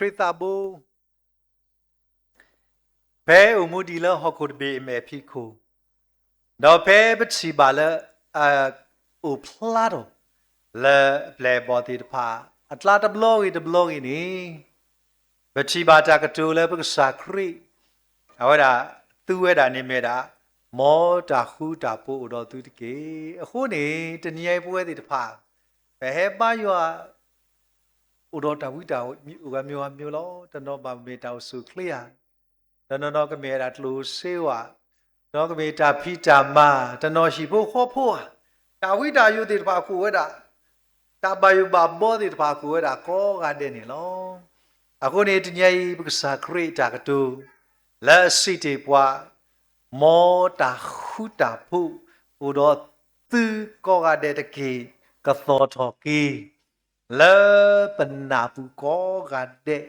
ခရံာ်သးဘိ ဖဲအိၣ်မူဒံးလၢဟီၣ်ခိၣ်တဘ့ၣ်အမဲာ်ဖံးခိၣ်, ဒီးဖဲပထံၣ်ဘၣ်လၢ အအိၣ်ဖျါထီၣ် လၢအပျဲၢ်အဘီၣ်သ့ၣ်တဖၣ် အကျါတဘျီဂ့ၤတဘျီဂ့ၤန့ၣ်, ပထံၣ်ဘၣ်တၢ်ကတိၤလၢပကစၢ်ခရံာ် အဝဲဒၣ် သူဝဲဒၣ်န့ၣ်မ့ၢ်ဝဲဒၣ် မ်တၢ်ဃူတၢ်ဖိးအိၣ်ဒီးသုတက့ၢ်. အဃိန့ၣ် တနံၤညါအံၤပဝဲသ့ၣ်တဖၣ် ပဟဲဘါယွၤ အိၣ်ဒီးတၢ်ဝံတၢ်ယိးဂၤမံၤဂၤမံၤလီၤ. တနီၤဘၣ်မ့ၢ်တၢ်အိၣ်ဆူၣ်အိၣ်ချ့ဧါ, တနီၤနီၤကမ့ၢ်ဝဲဒၣ်ကျိၣ်စ့ဧါ, တနီၤကမ့ၢ်တၢ်ဖံးတၢ်မၤ, တနီၤဟံၣ်ဖိဃီဖိဧါ, တၢ်ဝံတၢ်ယိးသ့ၣ်တဖၣ်ကအိၣ်ဝဲဒၣ်, တၢ်ဘၣ်ယိၣ်ဘၣ်ဘီသ့ၣ်တဖၣ်ကအိၣ်ဝဲဒၣ်ကိးဂၤဒဲးန့ၣ်လီၤ. အဃိန့ၣ် တနံၤညါအံၤ ပကစၢ်ခရံာ်အတၢ်ကတိၤ လၢအစံးတ့ၢ်ပှၤ, မ်တၢ်ဃူတၢ်ဖိးအိၣ်ဒီးသုကိးဂၤဒဲးတက့ၢ်. ကသီၣ်ထီၣ်က့ၤ လၢပနၢ်ပူၤကိးဂၤဒဲး,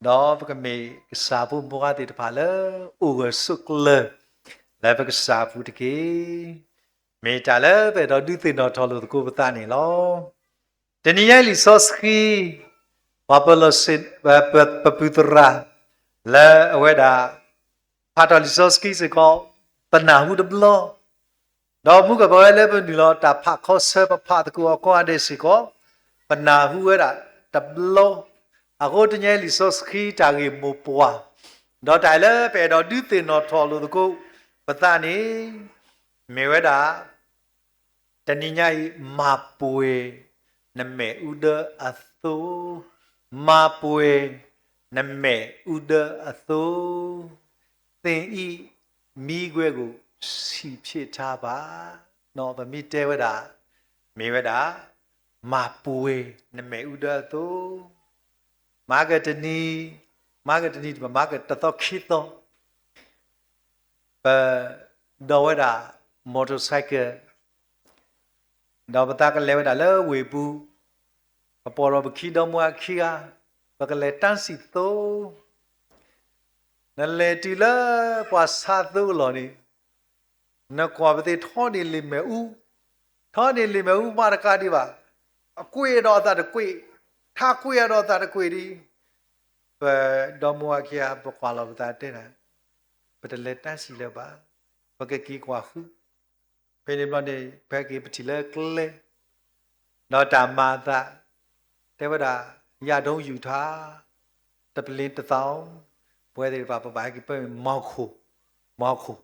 ဒီးပကမ့ၢ်ကစၢ်ဖိမုၣ်ဖိခွါသ့ၣ်တဖၣ်လၢ အိၣ်ဂၢၢ်ဆိးကျၢၤ လၢပကစၢ်အပူၤတက့ၢ်. မ့ၢ်တၢ်လၢပအဲၣ်ဒိးဒုးသ့ၣ်နီၣ်ထီၣ်လိာ်သကိးပသးန့ၣ်လီၤ. တနံၤညါအံၤလံာ်စီဆှံ ပှၤပၢၤလီၢ် ပပုၢ်သရၣ် လၢအဝဲဒၣ် ဖးထီၣ်လံာ်စီဆှံစ့ၢ်ကီး ပနၢ်ဟူတဘျီ, ဒီးမုၢ်ကပၤဝဲလၢပနုာ်လီၤတၢ်ဖးခီဆၢ ပဖးသကိးအီၤကိးဂၤဒဲးစ့ၢ်ကီး ပနၢ်ဟူဝဲဒၣ်တဘျီ. အဃိတနံၤညါအံၤလံာ်စီဆှံတၢ်ဂ့ၢ်မိၢ်ပှၢ်, ဒီးတၢ်လၢပအဲၣ်ဒိးဒုးသ့ၣ်နီၣ်ထီၣ်လိာ်သကိးပသးန့ၣ် မ့ၢ်ဝဲဒၣ် တနံၤညါအံၤ မၤပှဲၤနမဲာ်အူဒၢအသိ, မၤပှဲၤနမဲာ်အူဒၢအသိ, သင်၏မီးခွက်ကို ဆံးဖျတ်ထားပါ. ပမ့ၢ်တဲဝဲဒၣ် မ့ၢ်ဝဲဒၣ် မၤပှဲၤနမဲာ်အူဒၢအသိ, မၤကတနံၤ, မၤကတနံၤ မၤကတသီခံသီ ပဒိးဝဲဒၣ် motorcycle, ဒီးပသးကလဲၤဝဲဒၣ်လၢဝ့ၢ်ပူၤ, ပပိာ်ထီၣ်ပခံဒီမါဝၤခံဂၤ, ပကလဲၤတၢ်စံၣ်သိ, နလဲၤတုၤလၢပှၤဆါသိအလီၢ်န့ၣ်, နကွၢ်ပသ့ၣ်ထီန့ၢ်လံာ်မဲာ်အူ, ထီန့ၢ်လံာ်မဲာ်အူမးတကးဒံးဘၣ်, အကွံာ်ဒီးအသးတကွံာ်, ထါကွံာ်ဒီးအသးတကွံာ်ဒံး, ပဒီမါဝၤခံဂၤ ပကွၢ်လီၤပသးတဲန့ၣ်, ပတလဲၤတၢ်စံၣ်လၢၤဘၣ်, ပကက့ၤကွၢ်ဃု ဖဲန့ၣ်ဘျီန့ၣ် ပဟဲက့ၤပထံၣ်လၢကျဲ, ဒီးတၢ်မၤအသး, တဲဝဲဒၣ် ယာဒုံးယူၢ်ထါ, တပလ့တသီ, ပဝဲသ့ၣ်တဖၣ် ပဘၣ်ဟဲက့ၤပမီၤခိၣ်, မီၤခိၣ်,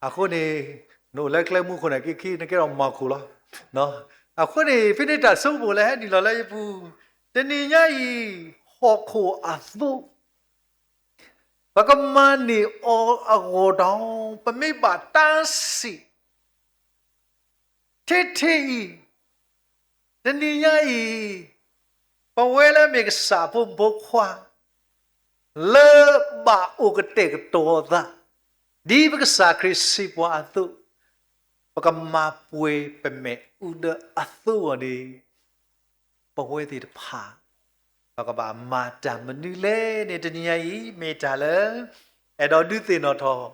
အဃိန့ၣ် နအိၣ်လၢကျဲမူခိၣ်န့ၣ် က့ခံ နကဲထီၣ်မီၤခိၣ်လီၤ. အဃိန့ၣ် ဖဲန့ၣ်တၢ်ဆိကမိၣ်လၢဟဲနုာ်လီၤလၢယပူၤ, တနံၤညါအံၤ ဟီၣ်ခိၣ်အသိး ပကမၤန့ၢ်အီၤအဂီၢ်ဒီး ပမ့ၢ်ဘၣ်တၢ်စံၣ် ထဲထဲအံၤ, တနံၤညါအံၤ, ပဝဲလၢမ့ၢ်ကစၢ်ဖိမုၣ်ဖိခွါ လၢဘၣ်အိၣ်ကတဲာ်ကတီၤအသး ဒ်ပကစၢ်ခရံာ်စံးပှၤအသိး, ပကမၤပှဲၤပမဲာ်အူဒၢအသိးအဂီၢ်န့ၣ် ပဝဲသ့ၣ်တဖၣ် ပကဘၣ်မၤတၢ်မနုၤလဲၣ်န့ၣ် တနံၤညါအံၤ မ့ၢ်တၢ်လၢ အဲၣ်ဒိးဒုးသ့ၣ်နီၣ်ထီၣ်.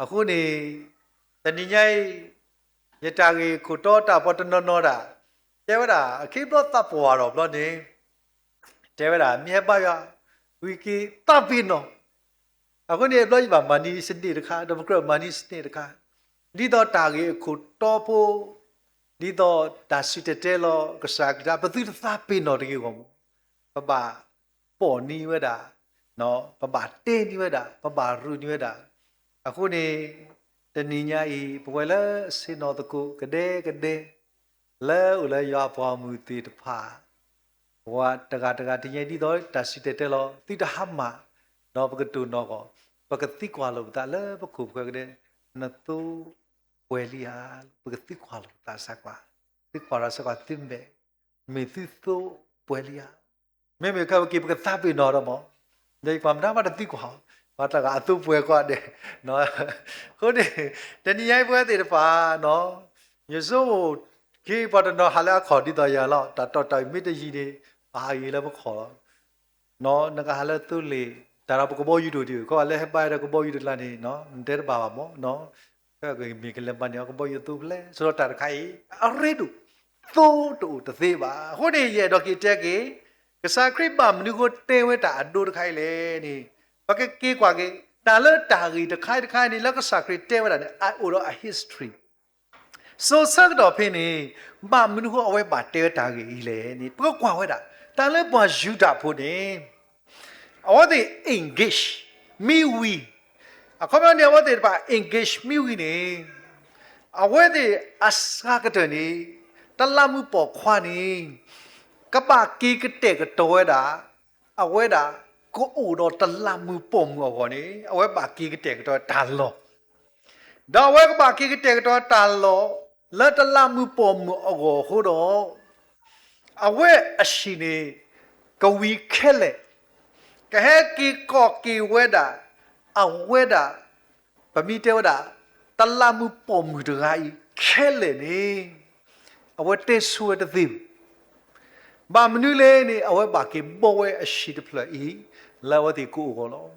အဃိန့ၣ် တနံၤညါအံၤ ယတၢ်ဂ့ၢ်ခိၣ်တီတၢ်ပှၤတနီၤနီၤဒၣ် တဲဝဲဒၣ် အခ့ဘျီသးပှၢ်ထီၣ်ဘျီန့ၣ် တဲဝဲဒၣ် မ့ၢ်ဟဲဘါယွၤ ဝံၤက့ၤသးပ့ၤနီၣ် အဃိန့ၣ် အဘျီယဘၣ်မၤနံၤစန့ၣ်တခါ ဒီးပကြၢးမၤနံၤစန့ၣ်တခါ, ဒ်သိးတၢ်ဂ့ၢ်အခိၣ်တီဖိ, ဒ်သိးတၢ်စံၣ်တဲၤတဲလီၤ ကစၢ်ကလုၢ် ပသုတသးပ့ၤနီၣ်တဂ့ၤအဂီၢ်မး, ပဘၣ်ပိာ်နံၤဝဲဒၣ်, ပဘၣ်တဲနံၤဝဲဒၣ်, ပဘၣ်ရူးနံၤဝဲဒၣ်. အဃိန့ၣ် တနံၤညါအံၤ ပဝဲလၢဆ့ၣ်နီၤသကိးကဒဲကဒဲ လၢအိၣ်လၢယွၤအပှၤဂီၢ်မုၢ်သ့ၣ်တဖၣ် ပှၤတဂၤတဂၤတနံၤညါအံၤ ဒ်သိးတၢ်စံၣ်တဲၤတဲလီၤ သုတဟါမၢ်, ဒီးပကတိၢ်နီၣ်အီၤ, ပကသံကွၢ်လိာ်ပသးလၢပခိၣ်ပဃၢၤကဒဲ, နသိပှဲၤလံဧါ, ပကသံကွၢ်လိာ်ပသးစ့ၢ်ကီး, သံကွၢ်လိာ်စ့ၢ်ကီးသုမဲာ်, မ့ၢ်သုသိပှဲၤလံဧါ. မ့မ့ၢ်ခဲအံၤ ပကသးပ့ၤနီၣ်ဒီးမး, ဒီးယကွၢ်မတၤမးတသံကွၢ်, ပှၤတဂၤအသိပှဲၤကိးဂၤဒဲး, အဃိန့ၣ် တနံၤညါအံၤပဝဲသ့ၣ်တဖၣ် ယဆိကမိၣ် ခ့ပှၤတနီၤဟးလၢအခီၣ်ဒ်သိးယၤလီၤ, တၢ်တီၢ်တၢ်အံၤမ့ၢ်တယံၤန့ၣ် ပဟးဂ့ၤလၢပခီၣ်လီၤ. နကဟးလၢသိလ့ၣ် တၢ်ဒီးပကဘီယူၤဒိၣ်ဒံး, ခီလၢဟဲဘါဒီးကဘီယူၤတကျါန့ၣ် နတဲတဘၣ်ဘၣ်မး, မ့ၢ်ကလဲၤမၤန့ၢ်အီၤကဘီယူၤသိဖျဲၣ် ဆိဒီးတၢ်တခါအံၤ အရ့ဒိၣ်, သိတအိၣ်တသ့ဘၣ်. အဃိန့ၣ် ယအဲၣ်ဒိးက့ၤတဲက့ၤ က ကစၢ်ခရံာ်ဘၣ်မနုၤဃိတဲဝဲတၢ်အဒိတခါအံၤလဲၣ်န့ၣ်, ပကက့ၤကွၢ်က့ၤ တၢ်လၢတၢ်ဂ့ၢ်တခါအံၤတခါအံၤန့ၣ် လၢကစၢ်ခရံာ်တဲဝဲဒၣ်န့ၣ် အအိၣ်ဒီးအ history စိၤဆၢကတီၢ်ဖဲန့ၣ် ဘၣ်မနုၤဃိအဝဲဘၣ်တဲဝဲတၢ်ဂ့ၢ်အံၤလဲၣ်န့ၣ် ပကကွၢ်ဝဲဒၣ် တၢ်လၢပှၤယူဒၤဖိန့ၣ် အဝဲသ့ၣ် engage မံဝံၤ, အခီပညီန့ၣ် အဝဲသ့ၣ်တဖၣ် engage မံဝံၤန့ၣ် အဝဲသ့ၣ်အစှၤကတၢၢ်န့ၣ် တလးမူးပိာ်ခွါန့ၣ် ကဘၣ်က့ၤကတဲာ်ကတီၤဝဲဒၣ် အဝဲဒၣ်ကအိၣ်ဒီးတလးမူးပိာ်မုၣ်အဂီၢ်န့ၣ် အဝဲဘၣ်က့ၤကတဲာ်ကတီၤတၢ်လီၢ် ဒီးအဝဲကဘၣ်က့ၤကတဲာ်ကတီၤတၢ်လီၢ် လၢတလးမူးပိာ်မုၣ်အဂီၢ်အဃိဒီး အဝဲအဟံၣ်န့ၣ် ကဝံၤခဲလၢာ်, ကဟဲက့ၤကိးက့ၤဝဲဒၣ် အဝဲဒၣ် ပမ့ၢ်တဲဝဲဒၣ် တလးမူးပိာ်မုၣ်တဂၤအံၤခဲလၢာ်န့ၣ် အဝဲတဲဆိဝဲတသ့ဘၣ်. ဘၣ်မနုၤလဲၣ်န့ၣ် အဝဲဘၣ်က့ၤဘီဝဲအဟံၣ်တဖျၢၣ်အံၤ လၢအဝဲသ့ၣ်ကအိၣ်အဂီၢ်လီၤ.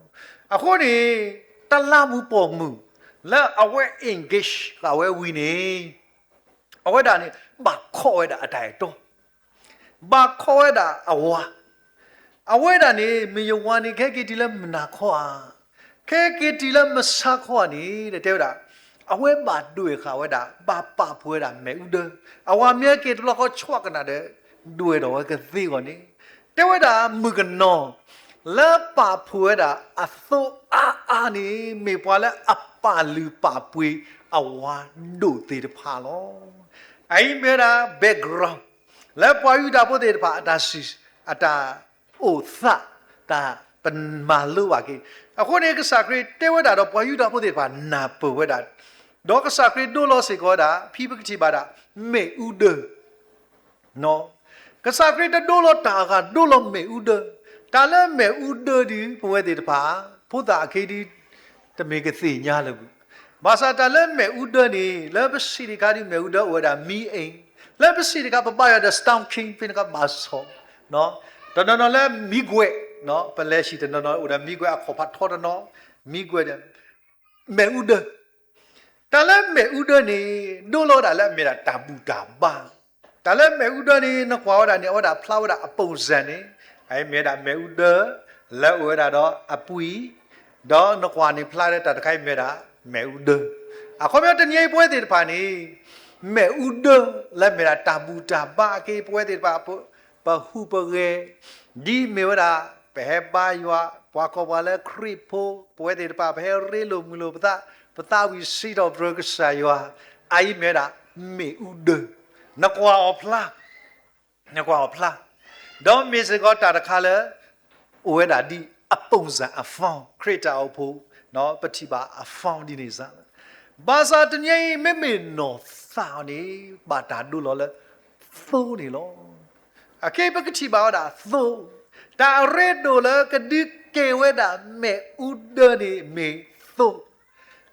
အဃိန့ၣ် တလးမူးပိာ်မုၣ် လၢအဝဲ engage ဃာ်ဝဲဝံၤန့ၣ် အဝဲဒၣ်န့ၣ် ဘၣ်ခိးဝဲဒၣ်အတၢ်အဲၣ်တီ ဘၣ်ခိးဝဲဒၣ်အဝၤ, အဝဲဒၣ်န့ၣ် မ့ၢ်ယဝၤန့ၣ် ကဟဲက့ၤတုၤလၢမုၢ်နၤခီဧါ, ကဟဲက့ၤတုၤလၢမုၢ်ဆါခီဧါန့ၣ် တဲဝဲဒၣ်, အဝဲဘၣ်ဒွဲၣ်ဃာ်ဝဲဒၣ် ဘၣ်ပာ်ဖှိၣ်ဝဲဒၣ်မ့ၣ်အူဒၢ, အဝၤမ့ၢ်ဟဲက့ၤတဘျီဃီ ဆွးကနၣ်ဒီး ဒွဲၣ်ထီၣ်ဝဲကသ့အဂီၢ်န့ၣ် တဲဝဲဒၣ်မုၣ်ကနီၤ လၢပာ်ဖှိၣ်ဝဲဒၣ်အသိအါအါန့ၣ် မ့ၢ်ပှၤလၢအပာ်လုၢ်ပာ်ပှ့ၤအဝၤဒိၣ်သ့ၣ်တဖၣ်လီၤ. အအံၤမ့ၢ်ဝဲဒၣ် background လၢပှၤယူဒၤဖိသ့ၣ်တဖၣ် အတၢ်စံး အတၢ်အိၣ်သး တၢ်ပမၤလိဘၣ်က့ၤ, အဃိန့ၣ် ကစၢ်ခရံာ်တဲဝဲဒၣ်ဒီးပှၤယူဒၤဖိသ့ၣ်တဖၣ်နၢ်ပၢၢ်ဝဲဒၣ်, ဒီးကစၢ်ခရံာ်ဒိလီၤစ့ၢ်ကီးဝဲဒၣ် ဖဲပကထံၣ်ဘၣ်ဒၣ် မ့ၣ်အူဒၢ ကစၢ်ခရံာ်တဒိလီၤတၢ်အဂၤဒိလီၤမ့ၣ်အူဒၢ, တၢ်လၢမ့ၣ်အူဒၢဒုး ပဝဲသ့ၣ်တဖၣ် ဖိသၣ်အခ့ဒုး တမ့ၢ်ကသ့ၣ်ညါလၢၤဘၣ်. ဘၣ်ဆၣ်တၢ်လၢမ့ၣ်အူဒၢန့ၣ် လၢပစံးတခါဒုး မ့ၣ်အူဒၢအိၣ်ဝဲဒၣ်မံအ့ၣ်, လၢပစံးတခါ ပဘါယွၤဒီး Storm King ဖဲန့ၣ်အခါဘၣ်ဆီၣ်, တနီၤနီၤလၢမံကွဲး, ပလဲၤဆံးတနီၤနီၤအိၣ်ဒီးမံကွဲး အခီၣ်ဖးထီတနီၤ, မံကွဲးဒီး မ့ၣ်အူဒၢ တၢ်လၢမ့ၣ်အူဒၢန့ၣ် ဒိလီၤဝဲဒၣ်လၢအမ့ၢ်ဒၣ်တၢ်ဘူၣ်တၢ်ဘါ, တၢ်လၢမ့ၣ်အူဒၢန့ၣ် နကွၢ်ဝဲဒၣ်န့ၣ် အဝဲဒၣ်ဖျါဝဲဒၣ်အပူၤစၢ်န့ၣ်, အအံၤမ့ၢ်ဝဲဒၣ်မ့ၣ်အူဒၢ လၢအိၣ်ဝဲဒၣ်ဒီးအပှံၢ်, ဒီးနကွၢ်န့ၣ်ဖျါလၢတၢ်တခါအံၤမ့ၢ်ဝဲဒၣ် မ့ၣ်အူဒၢ, အခီပညီတနံၤအံၤပဝဲသ့ၣ်တဖၣ်န့ၣ် မ့ၣ်အူဒၢလၢမ့ၢ်ဒၣ်တၢ်ဘူၣ်တၢ်ဘါအက့ ပဝဲသ့ၣ်တဖၣ် ပဟူးပဂဲၤ ဒ်မ့ၢ်ဝဲဒၣ် ပဟဲဘါယွၤ ပှၤကိးပှၤလၢခရံာ်ဖိ, ပဝဲသ့ၣ်တဖၣ် ပဟဲရ့လိာ်မုာ်လိာ်ပသး, ပသးဝံၣ်စံးထီၣ်ပတြၢၤကစၢ်ယွၤ, အအံၤမ့ၢ်ဝဲဒၣ် မ့ၣ်အူဒၢ, နကွၢ်အီၤဖျါ, နကွၢ်အီၤဖျါ, ဒီးမ့ၢ်စ့ၢ်ကီးတၢ်တခါလၢ အိၣ်ဝဲဒၣ်ဒ်အပူၤစၢ်အ form ခရံာ်တၢ်အိၣ်ဖှိၣ်, ပထံၣ်ဘၣ်အ form ဒ်န့ၣ်စ့ၢ်, ဘၣ်ဆၣ်တနံၤအံၤ မ့မ့ၢ်နီၢ်သးအီၤန့ၣ် ဘၣ်တၢ်ဒိလီၤလၢသိန့ၣ်လီၤ. အခဲအံၤပကထံၣ်ဘၣ်ဝဲဒၣ်သိ, တၢ်အရ့ဒိၣ်လၢကဒုးကဲၤဝဲဒၣ်မ့ၣ်အူဒၢန့ၣ်မ့ၢ်သိ,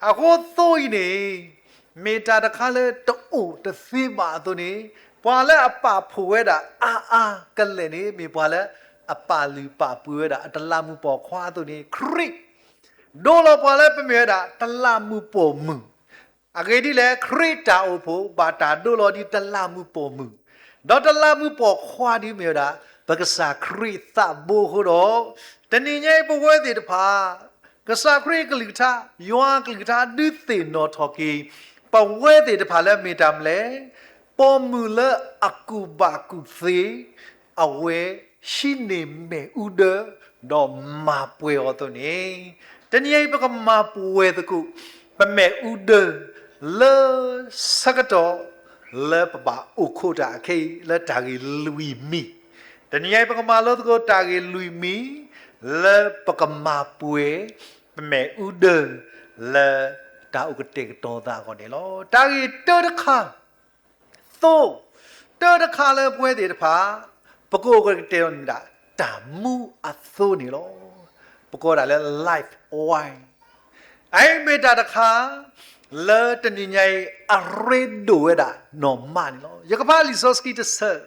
အဃိသိအံၤန့ၣ် မ့ၢ်တၢ်တခါလၢတအိၣ်တသ့ဘၣ်အသိးန့ၣ် ပှၤလၢအပာ်ဖှိၣ်ဝဲဒၣ်အါအါကလဲာ်န့ၣ် မ့ၢ်ပှၤလၢအပာ်လုၢ်ပာ်ပှ့ၤဝဲဒၣ်အတလးမူးပိာ်ခွါအသိးန့ၣ် ခရံာ် ဒိလီၤပှၤလၢပမ့ၢ်ဝဲဒၣ်တလးမူးပိာ်မုၣ်, အဂ့ၢ်ဒ်လဲၣ် ခရံာ်တၢ်အိၣ်ဖှိၣ် ဘၣ်တၢ်ဒိလီၤဒ်တလးမူးပိာ်မုၣ်, ဒီးတလးမူးပိာ်ခွါဒ်မ့ၢ်ဝဲဒၣ် ပကစၢ်ခရံာ်သးဘိအဃိဒီး တနံၤညါအံၤပဝဲသ့ၣ်တဖၣ် ကစၢ်ခရံာ်အကလုၢ်ကထါ ယွၤအကလုၢ်ကထါဒုးသ့ၣ်နီၣ်ထီၣ်က့ၤ ပဝဲသ့ၣ်တဖၣ်လၢမ့ၢ်တၢ်မနုၤလဲၣ်, ပိာ်မုၣ်လၢအကူၣ်ဘၣ်ကူၣ်သ့ အဝဲဟံးန့ၢ်မ့ၣ်အူဒၢ ဒီးမၤပှဲၤအီၤအသိးန့ၣ်, တနံၤအံၤပကမၤပှဲၤသကိး ပမ့ၣ်အူဒၢ လၢဆၢကတီၢ် လၢပဘၣ်အိၣ်ခိးတၢ်အခဲအံၤ လၢတၢ်ဂ့ၢ်လွံၢ်မံၤ, တနံၤအံၤပကမၤလိသကိးတၢ်ဂ့ၢ်လွံၢ်မံၤ လၢပကမၤပှဲၤ ပမ့ၣ်အူဒၢ လၢတၢ်အိၣ်ကတဲာ်ကတီၤသးအဂီၢ်န့ၣ်လီၤ. တၢ်ဂ့ၢ်တၢတခါ သိ, တၢတခါလၢပဝဲသ့ၣ်တဖၣ် ပကအိၣ်ကတဲာ်န့ၣ်ဒၣ် တၢ်မူအသိန့ၣ်လီၤ. ပကိးဒၣ်လၢ life wine, အအံၤမ့ၢ်တၢ်တခါ လၢတနံၤညါအံၤ အရ့ဒိၣ်ဝဲဒၣ်နီၢ်မးန့ၣ်လီၤ. ယကဖးလံာ်စီဆှံတဆၢ,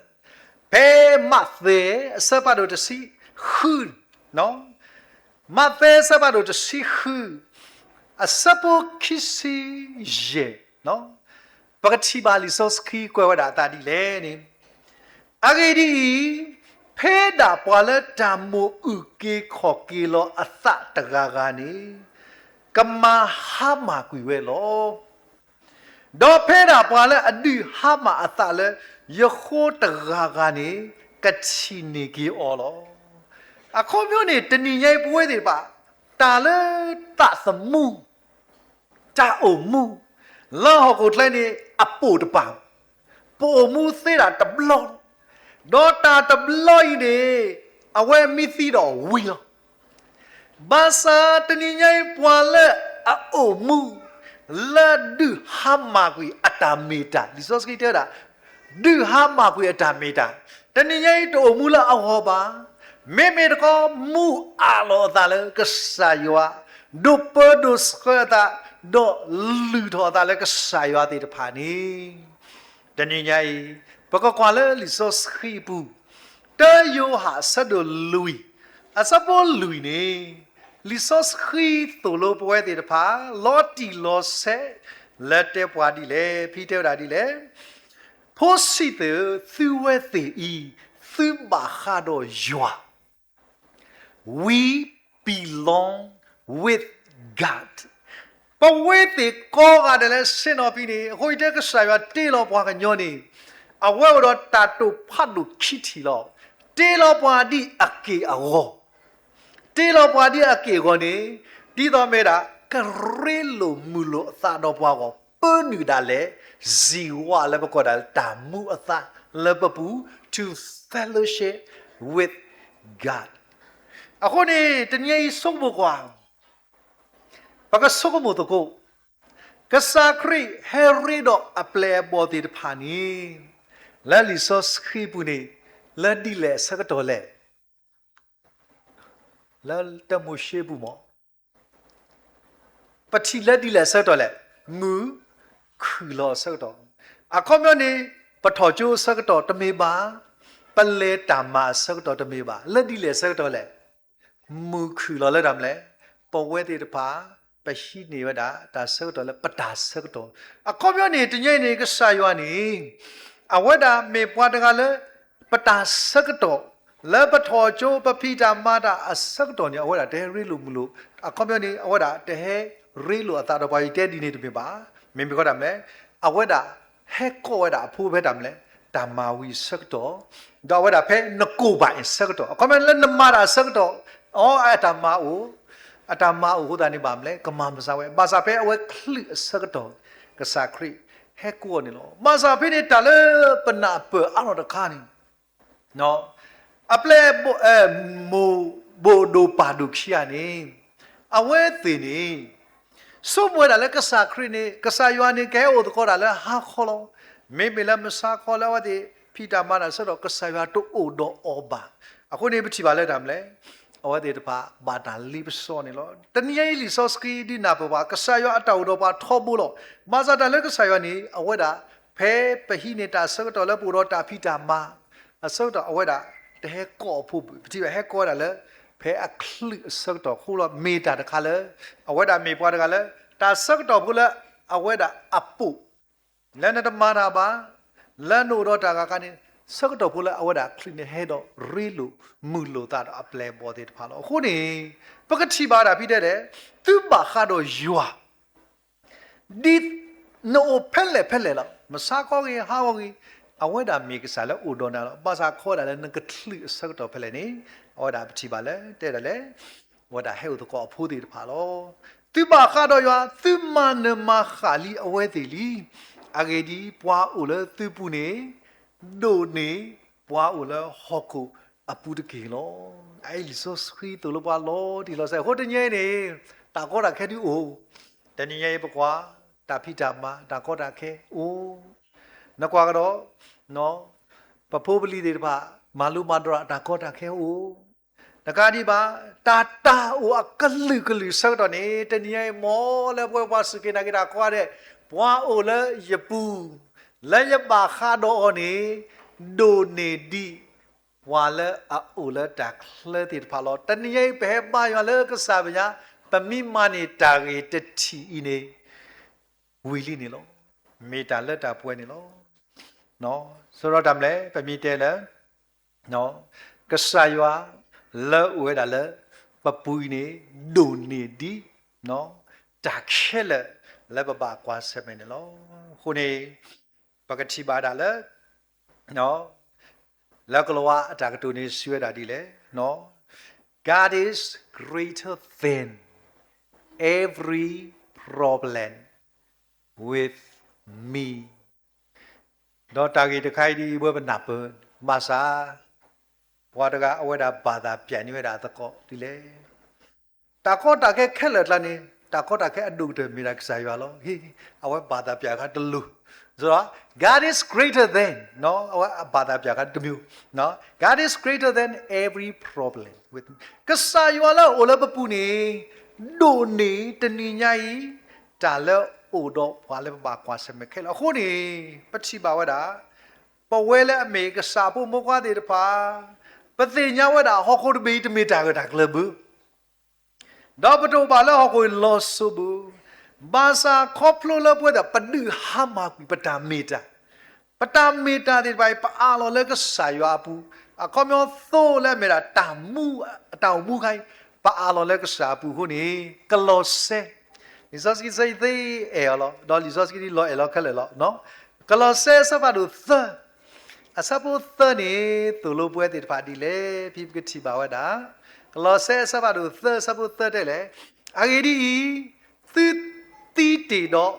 ဖဲမးသဲ အဆၢဖးဒိၣ်တဆံဃု မးသဲအဆၢဖးဒိၣ်တဆံဃု အဆၢဖိခံဆံယဲၢ်, ပကထံၣ်ဘၣ်လံာ်စီဆှံကွဲးဝဲဒၣ်အသးဒ်လဲၣ်န့ၣ်, အဂ့ၢ်ဒ်အံၤ, ဖဲဒၣ်ပှၤလၢတၢ်မိၣ်အုၣ်က့ၤခီၣ်က့ၤလီၤအသးတဂၤဂၤန့ၣ် ကမၤဟါမၢ်ကွံာ်ဝဲလီၤ. ဒီးဖဲဒၣ်ပှၤလၢအဒုးဟါမၢ်အသးလၢယဃိတဂၤဂၤန့ၣ် ကထံၣ်န့ၢ်က့ၤအီၤလီၤ. အခီပညီန့ၣ် တနံၤညါအံၤပဝဲသ့ၣ်တဖၣ် တၢ်လၢသးသမူ တၢ်အိၣ်မူ လၢဟီၣ်ခိၣ်ချၢန့ၣ် အပိာ်တပၤ, ပအိၣ်မူသ့ဒၣ်တဘျီ, ဒီးတၢ်တဘျီအံၤန့ၣ် အဝဲမ့ၢ်သံဒီးဝံၤလီၤ. ဘၣ်ဆၣ်တနံၤညါအံၤ ပှၤလၢအအိၣ်မူ လၢဒုးဟါမၢ်ကွံာ်အတၢ်မ့ၢ်တၢ်, လံာ်စီဆှံတဲဝဲဒၣ် ဒုးဟါမၢ်ကွံာ်အတၢ်မ့ၢ်တၢ်, တနံၤညါအံၤတအိၣ်မူလၢအဂီၢ်ဘၣ်. မ့မ့ၢ်တခီ မုၢ်အၢၣ်လီၤအသးလၢကစၢ်ယွၤ, ဒိးပၢဒိးဆှၢအသး, ဒီးလုၢ်ထီၣ်အသးလၢကစၢ်ယွၤသ့ၣ်တဖၣ်န့ၣ် တနံၤညါအံၤ ပကကွၢ်လၢလံာ်စီဆှံအပူၤ, တၢယိၤဟၣ်အဆၢဒိၣ်လွံၢ်, အဆၢဖိလွံၢ်န့ၣ်, လံာ်စီဆှံသိၣ်လိပဝဲသ့ၣ်တဖၣ် လီၤတံၢ်လီၤဆဲး လၢတဲပှၤဒ်လဲၣ်, ဖဲတဲဝဲဒၣ်ဒ်လဲၣ်, ဖိဆံးသ့ၣ်ဧၢ, သုဝဲသ့ၣ်အံၤ သုဘၣ်ဃးဒီးယွၤ We belong with God. ပဝဲသ့ၣ်ကိးဂၤဒဲးလၢဆ့ၣ်နီၤဖဲန့ၣ် အဃိအံၤတဲကစၢ်ယွၤတ့လီၤပှၤကညီန့ၣ် အဝဲအိၣ်ဒီးတၢ်တိာ်ဖးဒိၣ်ခံထံၣ်လီၤ. တ့လီၤပှၤဒ်အက့ၢ်အဂီၤ, တ့လီၤပှၤဒ်အက့ၢ်အဂီၤန့ၣ် ဒ်သိးမ့ၢ်ဒၣ် ကရ့လိာ်မုာ်လိာ်အသးဒီးပှၤဂီၢ် ပၢနုာ်ဒၣ်လဲာ် စံးဝဲလၢပကိးဒၣ်လၢတၢ်မူအသးလၢပပူၤ to fellowship with God. အဃိန့ၣ် တနံၤအံၤဆိကမိၣ်ကွၢ် ပကဆိကမိၣ်သကိး, ကစၢ်ခရံာ်ဟဲရ့ဒီးအပျဲၢ်အဘီၣ်သ့ၣ်တဖၣ်န့ၣ် လၢလံာ်စီဆှံပူၤန့ၣ် လၢဒ်လဲၣ်အဆၢကတီၢ်လဲၣ်. လၢတၢမိၤၡ့ပူၤမး ပထံၣ်လၢဒ်လဲၣ်အဆၢကတီၢ်လဲၣ်, မုၢ်ခုၣ်လီၤအဆၢကတီၢ်, အခီပညီန့ၣ် ပထီၣ်ကၠိအဆၢကတီၢ်တမ့ၢ်ဘၣ်, ပလဲၤတၢ်မၤအဆၢကတီၢ်တမ့ၢ်ဘၣ်, လၢဒ်လဲၣ်အဆၢကတီၢ်လဲၣ်, မုၢ်ခုၣ်လီၤလၢတၢ်မနုၤလဲၣ်, ပဝဲသ့ၣ်တဖၣ် ပဟံးန့ၢ်ဝဲဒၣ်တၢ်ဆၢကတီၢ်လၢပတၢ်ဆၢကတီၢ်, အခီပညီန့ၣ် တနံၤအံၤန့ၣ် ကစၢ်ယွၤန့ၣ် အဝဲဒၣ်မ့ၢ်ပှၤတဂၤလၢ ပတၢ်ဆၢကတီၢ် လၢပထီၣ်ကၠိ ပဖံးတၢ်မၤတၢ်အဆၢကတီၢ်န့ၣ် အဝဲဒၣ်တဟဲရ့လိာ်မုာ်လိာ်, အခီပညီန့ၣ် အဝဲဒၣ်တဟဲရ့လိာ်အသးဒီးပှၤ ယတဲဒ်န့ၣ်တမ့ၢ်ဘၣ်, မ့မ့ၢ်ဃီတၢ်မနုၤလဲၣ်, အဝဲဒၣ်ဟဲကိးဝဲဒၣ်အဖိဖဲတၢ်မနုၤလဲၣ်, တၢ်မၤဝံၤအဆၢကတီၢ်, ဒီးအဝဲဒၣ်ဖဲနကိးဘၣ်အဆၢကတီၢ်, အခီပညီလၢနမၤတၢ်အဆၢကတီၢ်, အတၢ်မၤအိၣ်, အတၢ်မၤအိၣ်အဃိသတးန့ၣ် ဘၣ်မနုၤလဲၣ်, ကမၤမစၢၤဝဲ, ဘၣ်ဆၣ်ဖဲအဝဲချုးအဆၢကတီၢ် ကစၢ်ခရံာ်ဟဲကိးအီၤန့ၣ်လီၤ. ဘၣ်ဆၣ်ဖဲန့ၣ် တၢ်လၢပနၢ်ပၢၢ်အါထီၣ်တခါန့ၣ် အပျဲၢ် မိၢ်ဘိၣ်ဒိၣ်ပၢ်ဒိၣ်ခံဂၤန့ၣ် အဝဲသ့ၣ်န့ၣ် ဆိကမိၣ်ဝဲဒၣ်လၢကစၢ်ခရံာ်န့ၣ် ကစၢ်ယွၤန့ၣ် ကဟဲအိၣ်သကိးတၢ်လၢဟါခီလီၤ. မ့မ့ၢ်လၢမုၢ်ဆါခီလၢအဝဲသ့ၣ်ဖံးတၢ်မၤတၢ်အဆၢကတီၢ် ကစၢ်ယွၤတအိၣ်ဒီးအီၤဘၣ်. အဃိန့ၣ် ပထံၣ်ဘၣ်လၢတၢ်မနုၤလဲၣ်, အဝဲသ့ၣ်တဖၣ်ဘၣ်တၢ်လ့ပစီန့ၣ်လီၤ. တနံၤအံၤလံာ်စီဆှံဒုးနၢ်ပၢၢ်ပှၤ ကစၢ်ယွၤအတၢ်အိၣ်ဒီးပှၤထီဘိလီၤ. ဘၣ်ဆၣ်တၢ်လၢကစၢ်ယွၤန့ၣ် အဝဲဒၣ် ဖဲပဟံးန့ၢ်တၢ်ဆၢကတီၢ်လၢပအိၣ်ဒီးတၢ်ဖံးတၢ်မၤ အဆၢကတီၢ် အဝဲဒၣ်တဟဲကိးအဖိဘၣ်. ပထံၣ်ဘၣ်ဟဲကိးဝဲဒၣ်လၢ ဖဲအချုးအဆၢကတီၢ်အဃိလီၤ. မ့ၢ်တၢ်တခါလၢ အဝဲဒၣ်မ့ၢ်ပှၤတဂၤလၢ တၢ်ဆၢကတီၢ်ဖိလၢအဝဲဒၣ်အပိာ် လၢနတမၤတၢ်ဘၣ်, လၢနအိၣ်ဒီးတၢ်ဂၤကါန့ၣ် ဆၢကတီၢ်ဖိလၢအဝဲဒၣ်ချုးန့ၣ် ဟဲဒီးရ့လိာ်မုာ်လိာ်သးဒီးအပျဲၢ်အဘီၣ်သ့ၣ်တဖၣ်လီၤ. အဃိန့ၣ် ပကထံၣ်ဘၣ်ဝဲဒၣ်ဖဲတဲဒဲး သုဘၣ်ဃးဒီးယွၤ ဒ်နအိၣ်ဖဲလဲၣ်ဖဲလဲၣ်လီၤ. မုၢ်ဆါခီဂ့ၤ ဟါခီဂ့ၤ, အဝဲဒၣ်မ့ၢ်ကစၢ်လၢအိၣ်ဒီးနၤလီၤ. ဘၣ်ဆၣ်ခီဒၣ်လၢနကချုးအဆၢကတီၢ်ဖဲလဲၣ်န့ၣ် အဝဲဒၣ်ပထံၣ်ဘၣ်လၢ တဲဒၣ်လဲၣ်, အဝဲဒၣ်ဟဲအိၣ်သကိးအဖိသ့ၣ်တဖၣ်လီၤ. သုဘၣ်ဃးဒီးယွၤ, သုမၤနၢၤမၤဃၣ်လံအဝဲသ့ၣ်လံ. အဂ့ၢ်ဒ်အံၤ, ပှၤအိၣ်လၢသုပူၤန့ၣ် ဒိၣ်န့ၢ်ပှၤအိၣ်လၢဟီၣ်ခိၣ်အပူၤတက့ၢ်လီၤ. အအံၤလံာ်စီဆှံသိၣ်လိပှၤလီၤတံၢ်လီၤဆဲး. အဃိတနံၤအံၤန့ၣ် တၢ်ကီတၢ်ခဲဒုးအိၣ်, တနံၤညါအံၤပကွၢ် တၢ်ဖံးတၢ်မၤ တၢ်ကီတၢ်ခဲအိၣ်, နကွၢ်ကဒီး ပဖိပလံၤသ့ၣ်တဖၣ် မၤလိမၤဒိးတၢ် တၢ်ကီတၢ်ခဲအိၣ်, တကးဒံးဘၣ် တၢ်တၢ်အိၣ်အကလုာ်ကလုာ်ဆၢကတီၢ်န့ၣ် တနံၤညါအံၤ မ်လၢပဝဲပှၤစူၢ်က့ၤနာ်က့ၤတၢ်ကိးဂၤဒဲး ပှၤအိၣ်လၢယပူၤ လၢယဘၣ်ဃးဒီးအီၤန့ၣ် ဒိၣ်န့ၢ်ဒံး ပှၤလၢအအိၣ်လၢတၢ်ချၢသ့ၣ်တဖၣ်လီၤ. တနံၤညါအံၤ ပဟဲဘါယွၤလၢကစၢ်မဲာ်ညါ ပမ့ၢ်မၤန့ၢ်တၢ်ဂ့ၤတထံၣ်အံၤန့ၣ် ဝံၤလံန့ၣ်လီၤ. မ့ၢ်တၢ်လၢတၢ်ပှဲၤန့ၣ်လီၤ. ဆိဒီးတၢ်မနုၤလဲၣ် ပမ့ၢ်တဲလၢ ကစၢ်ယွၤလၢအိၣ်ဝဲဒၣ်လၢပပူၤအံၤန့ၣ် ဒိၣ်န့ၢ်ဒ် တၢ်ခဲလၢာ်လၢပဘၣ်ကွၢ်ဆၢၣ်မဲာ်န့ၣ်လီၤ. အဃိန့ၣ် ပကထံၣ်ဘၣ်ဒၣ်လၢ လၢကလံးဝါအတၢ်ကတိၤန့ၣ် စံးဝဲဒၣ်ဒ်လဲၣ်, God is greater than every problem with me. ဒီးတၢ်ဂ့ၢ်တခါအံၤဒ်အံၤ ပဝဲပနၢ်ပၢၢ်, ဘၣ်ဆၣ် ပှၤတဂၤအဝဲဒၣ်ဘၣ်သးပျၢ်န့ၢ်ဝဲဒၣ်အသကိးဒ်လဲၣ်. တၢ်ကီတၢ်ခဲခဲလၢာ်အကျါန့ၣ် တၢ်ကီတၢ်ခဲအဒိၣ်ကတၢၢ်မ့ၢ်ဒၣ်ကစၢ်ယွၤလီၤ. အဝဲဘၣ်သးပျၢ်အခါတလိၤ, God is greater than, အဝဲအဘၣ်သးပျၢ်အခါတမံၤ, God is greater than every problem with me. ကစၢ်ယွၤလၢအအိၣ်လၢပပူၤန့ၣ် ဒိၣ်န့ၢ်တနံၤညါအံၤ တၢ်လၢအအိၣ်ဒီးပှၤလၢပဘၣ်ကွၢ်ဆၢၣ်မဲာ်ခဲလၢာ်. အဃိန့ၣ် ပထံၣ်ဘၣ်ဝဲဒၣ် ပဝဲလၢအမ့ၢ်ကစၢ်ဖိမုၣ်ဖိခွါသ့ၣ်တဖၣ် ပသ့ၣ်ညါဝဲဒၣ်ဟီၣ်ခိၣ်တဘ့ၣ်အံၤတမ့ၢ်တၢ်ဂၢၢ်တၢ်ကျၢၤဘၣ် ဒီးပတအိၣ်ဘၣ်လၢဟီၣ်ခိၣ်အံၤလီၤစိၤဘၣ်. ဘၣ်ဆၣ်ခီဖျိလၢပဝဲသ့ၣ် ပဒုးဟါမၢ်ကွံာ်ပတၢ်မ့ၢ်တၢ်, ပတၢ်မ့ၢ်တၢ်သ့ၣ်တဖၣ်အံၤ ပအးလီၤလၢကစၢ်ယွၤအပူၤ, အခီပညီသိလၢအမ့ၢ်ဒၣ်တၢ်မူ, တၢ်အိၣ်မူခါအံၤ ပအးလီၤလၢကစၢ်အပူၤအဃိန့ၣ် ကလီးစဲ လံာ်စီဆှံသ့အဲၣ်အီၤလီၤ, ဒီးလံာ်စီဆှံဒ်လီၤအဲၣ်လီၤခဲလၢာ်လီၤ. ကလီးစဲအဆၢဖးဒိၣ်သၢ အဆၢဖိသၢန့ၣ် သိၣ်လိပဝဲသ့ၣ်တဖၣ်ဒ်လဲၣ်, ဖဲပကထံၣ်ဘၣ်ဝဲဒၣ်, ကလီးစဲအဆၢဖးဒိၣ်သၢ အဆၢဖိသၢတဲလဲၣ်, အဂ့ၢ်ဒ်အံၤ, သုသံတ့ၢ်ဒီး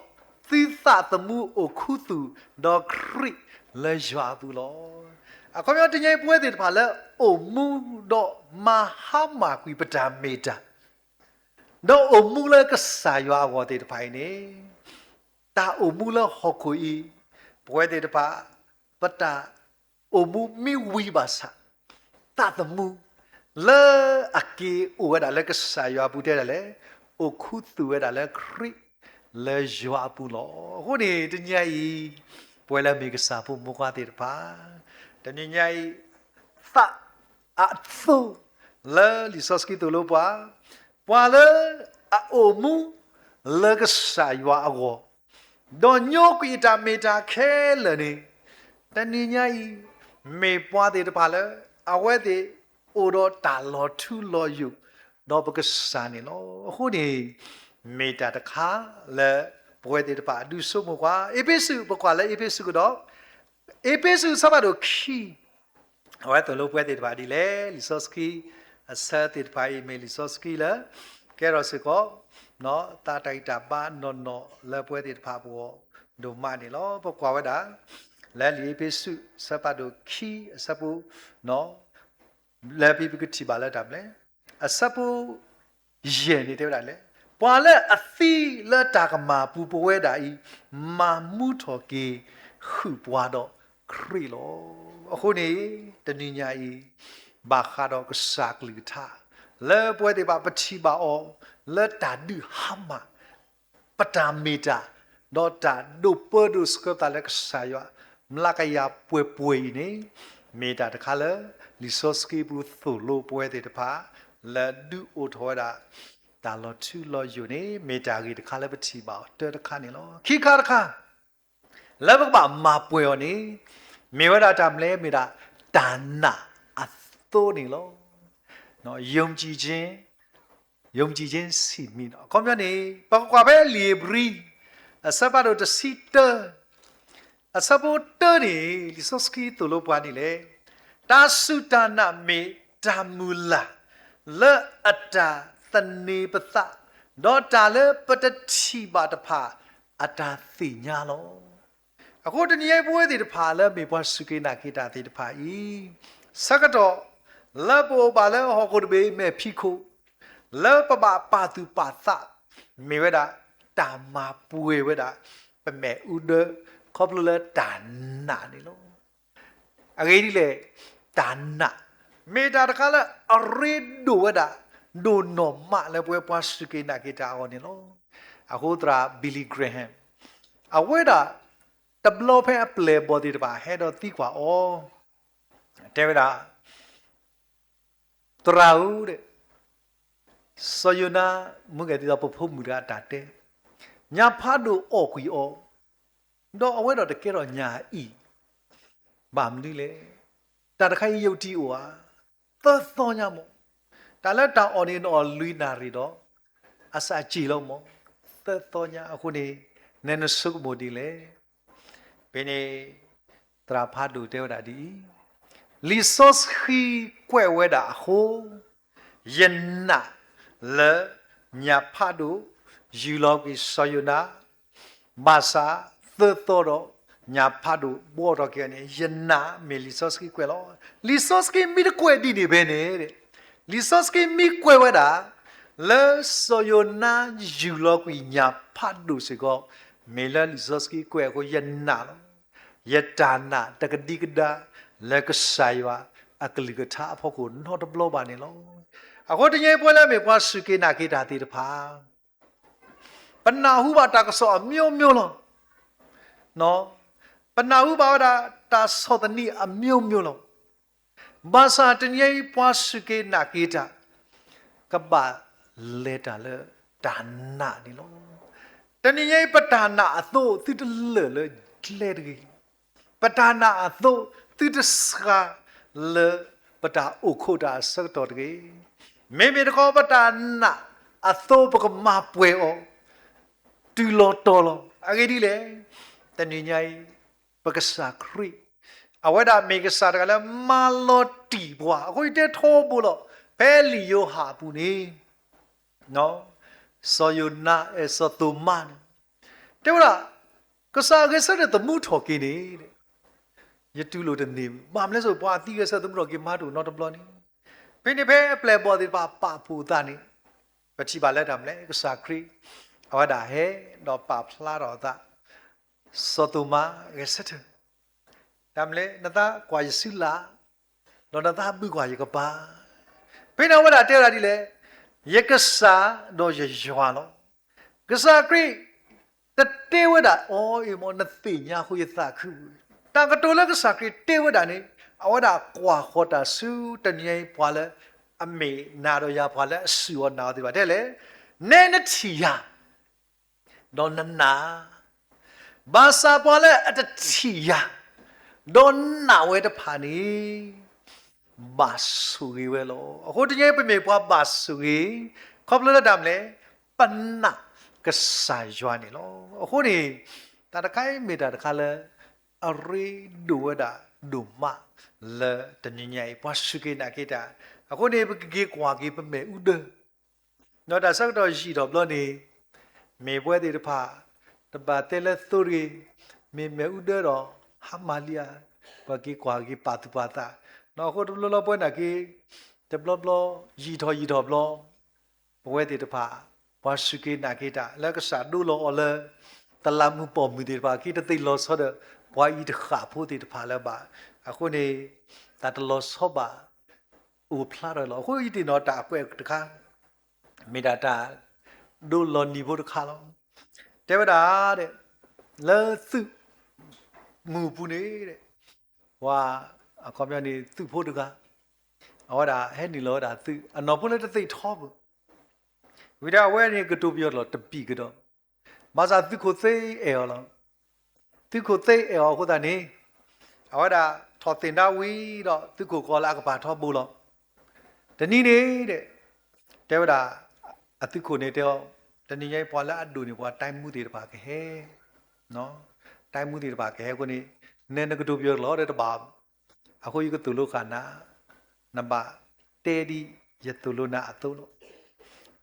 သုသးသမူအိၣ်ခူသူၣ်ဒီးခရံာ်လၢယွၤအပူၤလီၤ. အခီပညီတနံၤအံၤ ပဝဲသ့ၣ်တဖၣ်လၢအိၣ်မူဒီးမၤဟါမၢ်ကွံာ်ပတၢ်မ့ၢ်တၢ် ဒီးအိၣ်မူလၢကစၢ်ယွၤအဂီၢ်သ့ၣ်တဖၣ်အံၤန့ၣ်, တၢ်အိၣ်မူလၢဟီၣ်ခိၣ်အံၤ, ပဝဲသ့ၣ်တဖၣ် ပတၢ်အိၣ်မူမ့ၢ်ဝံၤဘၣ်ဆၣ်, သးသမူ လၢအက့ၤအိၣ်ဝဲဒၣ်လၢကစၢ်ယွၤအပူၤတဲဒၣ်လဲာ်, အိၣ်ခူသူၣ်ဝဲဒၣ်လၢခရံာ်လၢယွၤအပူၤလီၤ. အဃိန့ၣ် တနံၤအံၤ ပဝဲလၢမ့ၢ်ကစၢ်ဖိမုၣ်ဖိခွါသ့ၣ်တဖၣ်, တနံၤညါအံၤ သးအသိ လၢလံာ်စီဆှံသိၣ်လိပှၤ, ပှၤလၢအအိၣ်မူလၢကစၢ်ယွၤအဂီၢ်, ဒီးညိကွံာ်အတၢ်မ့ၢ်တၢ်ခဲလၢာ်န့ၣ်, တနံၤညါအံၤ မ့ၢ်ပှၤသ့ၣ်တဖၣ်လၢ အဝဲသ့ၣ်အိၣ်ဒီးတၢ်လီၤထူလီၤယိာ် ဒီးပကစၢ်န့ၣ်လီၤ. အဃိန့ၣ် မ့ၢ်တၢ်တခါလၢ ပဝဲသ့ၣ်တဖၣ်အဒုးဆိကမိၣ်ကွၢ်, အ့းဖ့းစူး ပကွၢ်လၢအ့းဖ့းစူးကဒီး, အ့းဖ့းစူး အဆၢဖးဒိၣ်ခံ အဝဲသိၣ်လိပဝဲသ့ၣ်တဖၣ်ဒ်လဲၣ်, လံာ်စီဆှံအဆၢသ့ၣ်တဖၣ်အံၤ မ့ၢ်လံာ်စီဆှံလၢ ကဲထီၣ်စ့ၢ်ကီး သးတၢ်ဂံၢ်တၢ်ဘါနီၢ်နီၢ်လၢပဝဲသ့ၣ်တဖၣ်အဂီၢ်ဒိၣ်မးန့ၣ်လီၤ. ပကွၢ်ဝဲဒၣ် လၢလံာ်အ့းဖ့းစူး အဆၢဖးဒိၣ်ခံ အဆၢဖိ လၢဖဲပကထံၣ်ဘၣ်လၢတၢ်ဘျဲၣ် အဆၢဖိ ယဲၢ်န့ၣ်တဲဝဲဒၣ်လဲၣ်, ပှၤလၢအသံလၢတၢ်ကမၣ်ပူၤပဝဲဒၣ်အံၤ မၤမူထီၣ်က့ၤဃုာ်ပှၤဒီးခရံာ်လီၤ. အဃိန့ၣ် တနံၤညါအံၤ ဘၣ်ဃးဒီးကစၢ်ကလုၢ်ကထါ လၢပဝဲသ့ၣ်တဖၣ်ပထံၣ်ဘၣ်အီၤ လၢတၢ်ဒုးဟါမၢ် ပတၢ်မ့ၢ်တၢ် ဒီးတၢ်ဒိးပၢဒိးဆှၢပသးလၢကစၢ်ယွၤ မျးကယၤပှဲၤပှဲၤအံၤန့ၣ် မ့ၢ်တၢ်တခါလၢ လံာ်စီဆှံပူၤသိၣ်လိပဝဲသ့ၣ်တဖၣ် လၢဒုးအိၣ်ထီၣ်ဝဲဒၣ် တၢ်လီၤထူလီၤယိာ်န့ၣ် မ့ၢ်တၢ်ဂ့ၢ်တခါလၢပထံၣ်ဘၣ်အီၤတၢတခါန့ၣ်လီၤ. ခံခါတခါ လၢပကဘၣ်မၤပှဲၤအီၤန့ၣ် မ့ၢ်ဝဲဒၣ်တၢ်မနုၤလဲၣ်, မ့ၢ်ဒၣ်တၢ်နာ်အသိန့ၣ်လီၤ. ယုံကြည်ခြင်း, ယုံကြည်ခြင်း ဆံးမံၤနီၤ. အခီပညီန့ၣ် ပကကွၢ်ဖဲလံာ်ဧ့ၤဘြံၤ အဆၢဖးဒိၣ်တဆံတၢ အဆၢဖိတၢန့ၣ် လံာ်စီဆှံသိၣ်လိပှၤဒ်လဲၣ်, တၢ်စူၢ်တၢ်နာ်မ့ၢ်တၢ်မုၢ်လၢ် လၢအတၢ်သန့ၤပသး, ဒီးတၢ်လၢပတထံၣ်ဘၣ်တဖၣ်အတၢ်သ့ၣ်ညါလီၤ. အဃိတနံၤအံၤ ပဝဲသ့ၣ်တဖၣ်လၢမ့ၢ်ပှၤစူၢ်က့ၤနာ်က့ၤတၢ်သ့ၣ်တဖၣ်အံၤ, ဆၢကတီၢ် လၢပအိၣ်ဘၣ်လၢဟီၣ်ခိၣ်တဘ့ၣ်အံၤ မဲာ်ဖံးခိၣ် လၢပဘၣ်ပာ်သူၣ်ပာ်သး မ့ၢ်ဝဲဒၣ် တၢ်မၤပှဲၤဝဲဒၣ် ပမဲာ်အူဒၢ ခီဖျိလၢတၢ်နာ်န့ၣ်လီၤ. အဂ့ၢ်ဒ်လဲၣ်, တၢ်နာ် မ့ၢ်တၢ်တခါလၢအရ့ဒိၣ်ဝဲဒၣ် ဒိၣ်နီၢ်မးလၢပဝဲပှၤစူၢ်က့ၤနာ်က့ၤတၢ်အဂီၢ်န့ၣ်လီၤ. အဃိသရၣ် Billy Graham အဝဲဒၣ် တဘျီဖဲအပျဲၢ်အဘီၣ်သ့ၣ်တဖၣ် ဟဲဒီးသံကွၢ်အီၤ, တဲဝဲဒၣ် သရၣ်ဧၢ, စီၤယိၤနါ မူကဲၤသံဒီးပဖိမုၣ်တဂၤအတၢ်တဲ, ညၣ်ဖးဒိၣ်အီၣ်ကွံာ်အီၤ, ဒီးအဝဲဒၣ်တကဲထီၣ်ညၣ်အံၤ, ဘၣ်မနုၤလဲၣ်. တၢ်တခါအံၤယိာ်တံၢ်အိၣ်ဧါ. သၢသီညါမး, တၢ်လၢတၢ်အီၣ်န့ၣ် နအီၣ်လွံၢ်နၣ်ရံၣ်ဒီး အစးစ့ၢ်လီၤမး, သၢသီညါအဃိန့ၣ် နဲနဆိကမိၣ်ဒ်လဲၣ်. ဖဲန့ၣ် သရၣ်ဖးဒိၣ်တဲဝဲဒၣ်ဒ်အံၤ, လံာ်စီဆှံကွဲးဝဲဒၣ်အဃိ ယနာ်လၢညၣ်ဖးဒိၣ် ယူၢ်လီၤကွံာ်စီၤယိၤနါ, ဘၣ်ဆၣ်သၢသီဒီး ညၣ်ဖးဒိၣ်ဘှီထီၣ်က့ၤန့ၣ် ယနာ်မ့ၢ်လံာ်စီဆှံကွဲးလီၤ. လံာ်စီဆှံမ့ၢ်တကွဲးဒ်န့ၣ်ဖဲန့ၣ်, လံာ်စီဆှံမ့ၢ်ကွဲးဝဲဒၣ် လၢစီၤယိၤနါယူၢ်လီၤကွံာ်ညၣ်ဖးဒိၣ်စ့ၢ်ကီး, မ့ၢ်လၢလံာ်စီဆှံကွဲးအဃိ ယနာ်လီၤ. ယတၢ်နာ်တကဒံကဒါလၢကစၢ်ယွၤအကလုၢ်ကထါအဖီခိၣ်နီတဘျီဘၣ်န့ၣ်လီၤ. အဃိတနံၤအံၤ ပဝဲလၢအမ့ၢ်ပှၤစူၢ်က့ၤနာ်က့ၤတၢ်သ့ၣ်တဖၣ် ပနၢ်ဟူဘၣ်တၢ်ကစီၣ်အမျိုးမျိုးလီၤ. ပနၢ်ဟူဘၣ်ဝဲဒၣ်တၢ်ဆီၣ်သနံးအမျိုးမျိုးလီၤ. ဘၣ်ဆၣ်တနံၤအံၤပှၤစူၢ်က့ၤနာ်က့ၤတၢ် ကဘၣ်လဲၤတၢ်လၢတၢ်နာ်န့ၣ်လီၤ. တနံၤအံၤ ပတၢ်နာ်အသိးသုတလၢာ်လၢကျဲတဂ့ၤ. ပတၢ်နာ်အသိးသုတစှၤလၢပတၢ်အိၣ်ခိးတၢ်အဆၢကတီၢ်တဂ့ၤ. မ့မ့ၢ်တခီ ပတၢ်နာ်အသိးပကမၤပှဲၤအီၤ တုၤလီၤတီၤလီၤ. အဂ့ၢ်ဒ်လဲၣ်, တနံၤညါအံၤ ပကစၢ်ခရံာ် အဝဲဒၣ်မ့ၢ်ကစၢ်တဂၤလၢမၤလီၤတံၢ်ပှၤ. အဃိယတဲထီဘိလီၤ, ဖဲလံာ်ယိၤဟၣ်အပူၤန့ၣ် စီၤယိၤနါ အဲၣ်စီၤသိၤမါန့ၣ် တဲဝဲဒၣ်, ကစၢ်အဂဲၤဆၢထၢၣ်သမူထီၣ်က့ၤန့ၣ် ယတူၢ်လိာ်တန့ၢ်ဘၣ်. ဘၣ်မနုၤလဲၣ်, ပှၤအသံဂဲၤဆၢထၢၣ်သမူထီၣ်က့ၤမၤတအိၣ်နီတဘျီန့ၣ်. ဖဲန့ၣ်ဖဲအပျဲၢ်အဘီၣ်သ့ၣ်တဖၣ်ပာ်ဖှိၣ်အသးန့ၣ် ပထံၣ်ဘၣ်လၢတၢ်မနုၤလဲၣ်, ကစၢ်ခရံာ် အဝဲဒၣ်ဟဲဒီးပာ်ဖျါထီၣ်အသး, စီၤသိၤမါဂဲၤဆၢထၢၣ်, တၢ်မနုၤလဲၣ်, နသးကွၢ်ယစုလၢ်, ဒီးနသးဘုၣ်ကွၢ်ယကပၤ. ဖဲန့ၣ်အဝဲဒၣ်တဲဝဲဒၣ်ဒ်လဲၣ်, ယကစၢ်ဒီးယယွၤလီၤ. ကစၢ်ခရံာ် တတဲဝဲဒၣ် အီအ့မး နသ့ၣ်ညါဃုာ်ယသးခု, တၢ်ကတိၤလၢကစၢ်ခရံာ်တဲဝဲဒၣ်န့ၣ် အဝဲဒၣ်ကွၢ်ဃီၤတၢ်ဆူတနံၤအံၤ ပှၤလၢအမ့ၢ်နၤဒီးယၤ ပှၤလၢအဆူၣ်အီၤနာ်အီၤသ့ၣ်တဖၣ်တဲလဲၣ်, နဲနထံၣ်ယၤ ဒီးနနာ်, ဘၣ်ဆၣ်ပှၤလၢအတထံၣ်ယၤ ဒီးနာ်ဝဲတဖၣ်န့ၣ် ဘၣ်ဆိၣ်ဂ့ၤဝဲလီၤ. အဃိတနံၤအံၤ ပမ့ၢ်ပှၤဘၣ်ဆိၣ်ဂ့ၤ ခီဖျိလၢတၢ်မနုၤလဲၣ်, ပနာ်ကစၢ်ယွၤန့ၣ်လီၤ. အဃိန့ၣ် တၢ်တခါအံၤမ့ၢ်တၢ်တခါလၢ အရ့ဒိၣ်ဝဲဒၣ်ဒိၣ်မးလၢတနံၤညါအံၤ ပှၤစူၢ်က့ၤနာ်က့ၤတၢ်. အဃိန့ၣ် ပကက့ၤကွၢ်က့ၤပမဲာ်အူဒၢ ဒီးတၢ်ဆၢကတီၢ်ယံာ်ထီၣ်ဘျီန့ၣ် မ့ၢ်ပဝဲသ့ၣ်တဖၣ် တဘၣ်တဲလၢသိတဂ့ၤ, မ့ၢ်မဲာ်အူဒၢဒီး ဟါမၢ်လံဧါ, ပက့ၤကွၢ်က့ၤပာ်သူၣ်ပာ်သး, ဒီးအဃိတဘျီလၢပဝဲနာ်က့ၤ တဘျီဘျီ ယံာ်ထီၣ်ယံာ်ထီၣ်ဘျီ ပဝဲသ့ၣ်တဖၣ် ပှၤစူၢ်က့ၤနာ်က့ၤတၢ် လၢကစၢ်ဒိလီၤအီၤလၢ တလးမုၢ်ပိာ်မုၣ်သ့ၣ်တဖၣ် က့ၤတသ့ၣ်လီၤဆီဒီး ပှၤအံၤတဃၣ်ဖိသ့ၣ်တဖၣ်လၢၤဘၣ်. အဃိန့ၣ် တၢ်တလီၤဆီဘၣ် အိၣ်ဖျါထီၣ်လီၤ. အဃိယသ့ၣ်နီၣ်တၢ်အကွဲးတခါ မ့ၢ်ဒၣ်တၢ်ဒိလီၤနံၤဖိတခါလီၤ. တဲဝဲဒၣ် လၢသုးမုၢ်ပူၤန့ၣ် ပှၤ အခီပညီန့ၣ် သုးဖိတဂၤ အဝဲဒၣ်ဟဲနုာ်လီၤဝဲဒၣ်သုး အနီၢ်ဖိလၢတသ့ၣ်ထီဘၣ် ဝံၤဒီးအဝဲန့ၣ်ကတိၤပယီၤလီၤတဘံၣ်ကဒီး, ဘၣ်ဆၣ်သုးခိၣ်သ့အဲၣ်အီၤလီၤ. သုးခိၣ်သ့အဲၣ်အီၤအဃိသတးန့ၣ် အဝဲဒၣ်ထီၣ်သ့ၣ်နါဝံၤဒီး သုးခိၣ်ကိးလၢအကပၤထီဘိလီၤ. တနံၤန့ၣ် တဲဝဲဒၣ် အသုးခိၣ်န့ၣ်တဲအီၤ, တနံၤညါအံၤပှၤလၢအဒိၣ်န့ၣ် ပှၤတိုင်းမှူးသ့ၣ်တဖၣ်ကဟဲ တိုင်းမှူးသ့ၣ်တဖၣ်ကဟဲအဃိန့ၣ် နဲနကတိၤပယီၤလီၤဒီးတဘၣ် အဃိယကသိၣ်လိဃာ်နၤ, နဘၣ်တဲဒ်ယသိၣ်လိနၤအသိးလီၤ.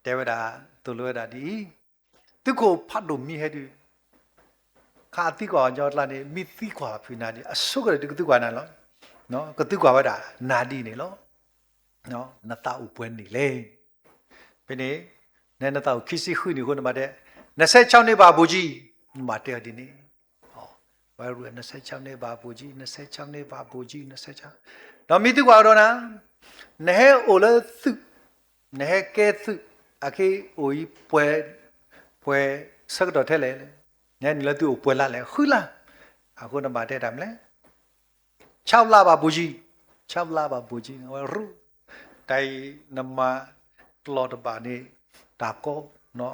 တဲဝဲဒၣ် သိၣ်လိဝဲဒၣ်ဒ်အံၤ, သုးခိၣ်ဖးဒိၣ်မ့ၢ်ဟဲဒုး ခးသံကွၢ်အီၤညီအကျါန့ၣ် မ့ၢ်သံကွၢ်ဖုးနၤဒ် အဆိကတၢၢ်ဒုးကသံကွၢ်နၤလီၤ. ကသံကွၢ်ဝဲဒၣ်နၤဒ်န့ၣ်လီၤ. နသးအိၣ်ပှဲၤန့ၣ်လဲၣ်. ဖဲန့ၣ် နဲနသးအိၣ်ခံဆံဃုနံၣ်အဃိ နဘၣ်တဲ နှစ်ဆယ့်ခြောက်နှစ်ပါ ဗိုလ်ကြီး, နဘၣ်တဲအီၤဒ်န့ၣ်, နှစ်ဆယ့်ခြောက်နှစ်ပါ ဗိုလ်ကြီး, နှစ်ဆယ့်ခြောက်နှစ်ပါ ဗိုလ်ကြီး, နှစ်ဆယ့်ခြောက်, ဒီးမ့ၢ်သံကွၢ်ကဒီးနၤ, နဟဲအိၣ်လၢသုး, နဟဲကဲသုး, အခဲအံၤအိၣ်အံၤပှဲၤ, ပှဲၤဆၢကတီၢ်ထဲလဲၣ်, နဟဲနုာ်လၢသုးအိၣ်ပှဲၤလါလဲၣ်, ဃုလါ, အဃိနဘၣ်တဲတၢ်မနုၤလဲၣ် ခြောက်လပါ ဗိုလ်ကြီး, ခြောက်လပါ ဗိုလ်ကြီး, အဝဲရူၢ်, တၢ်အံၤနမၤကျိာ်တဘၣ်န့ၣ် တၢ်ကီ,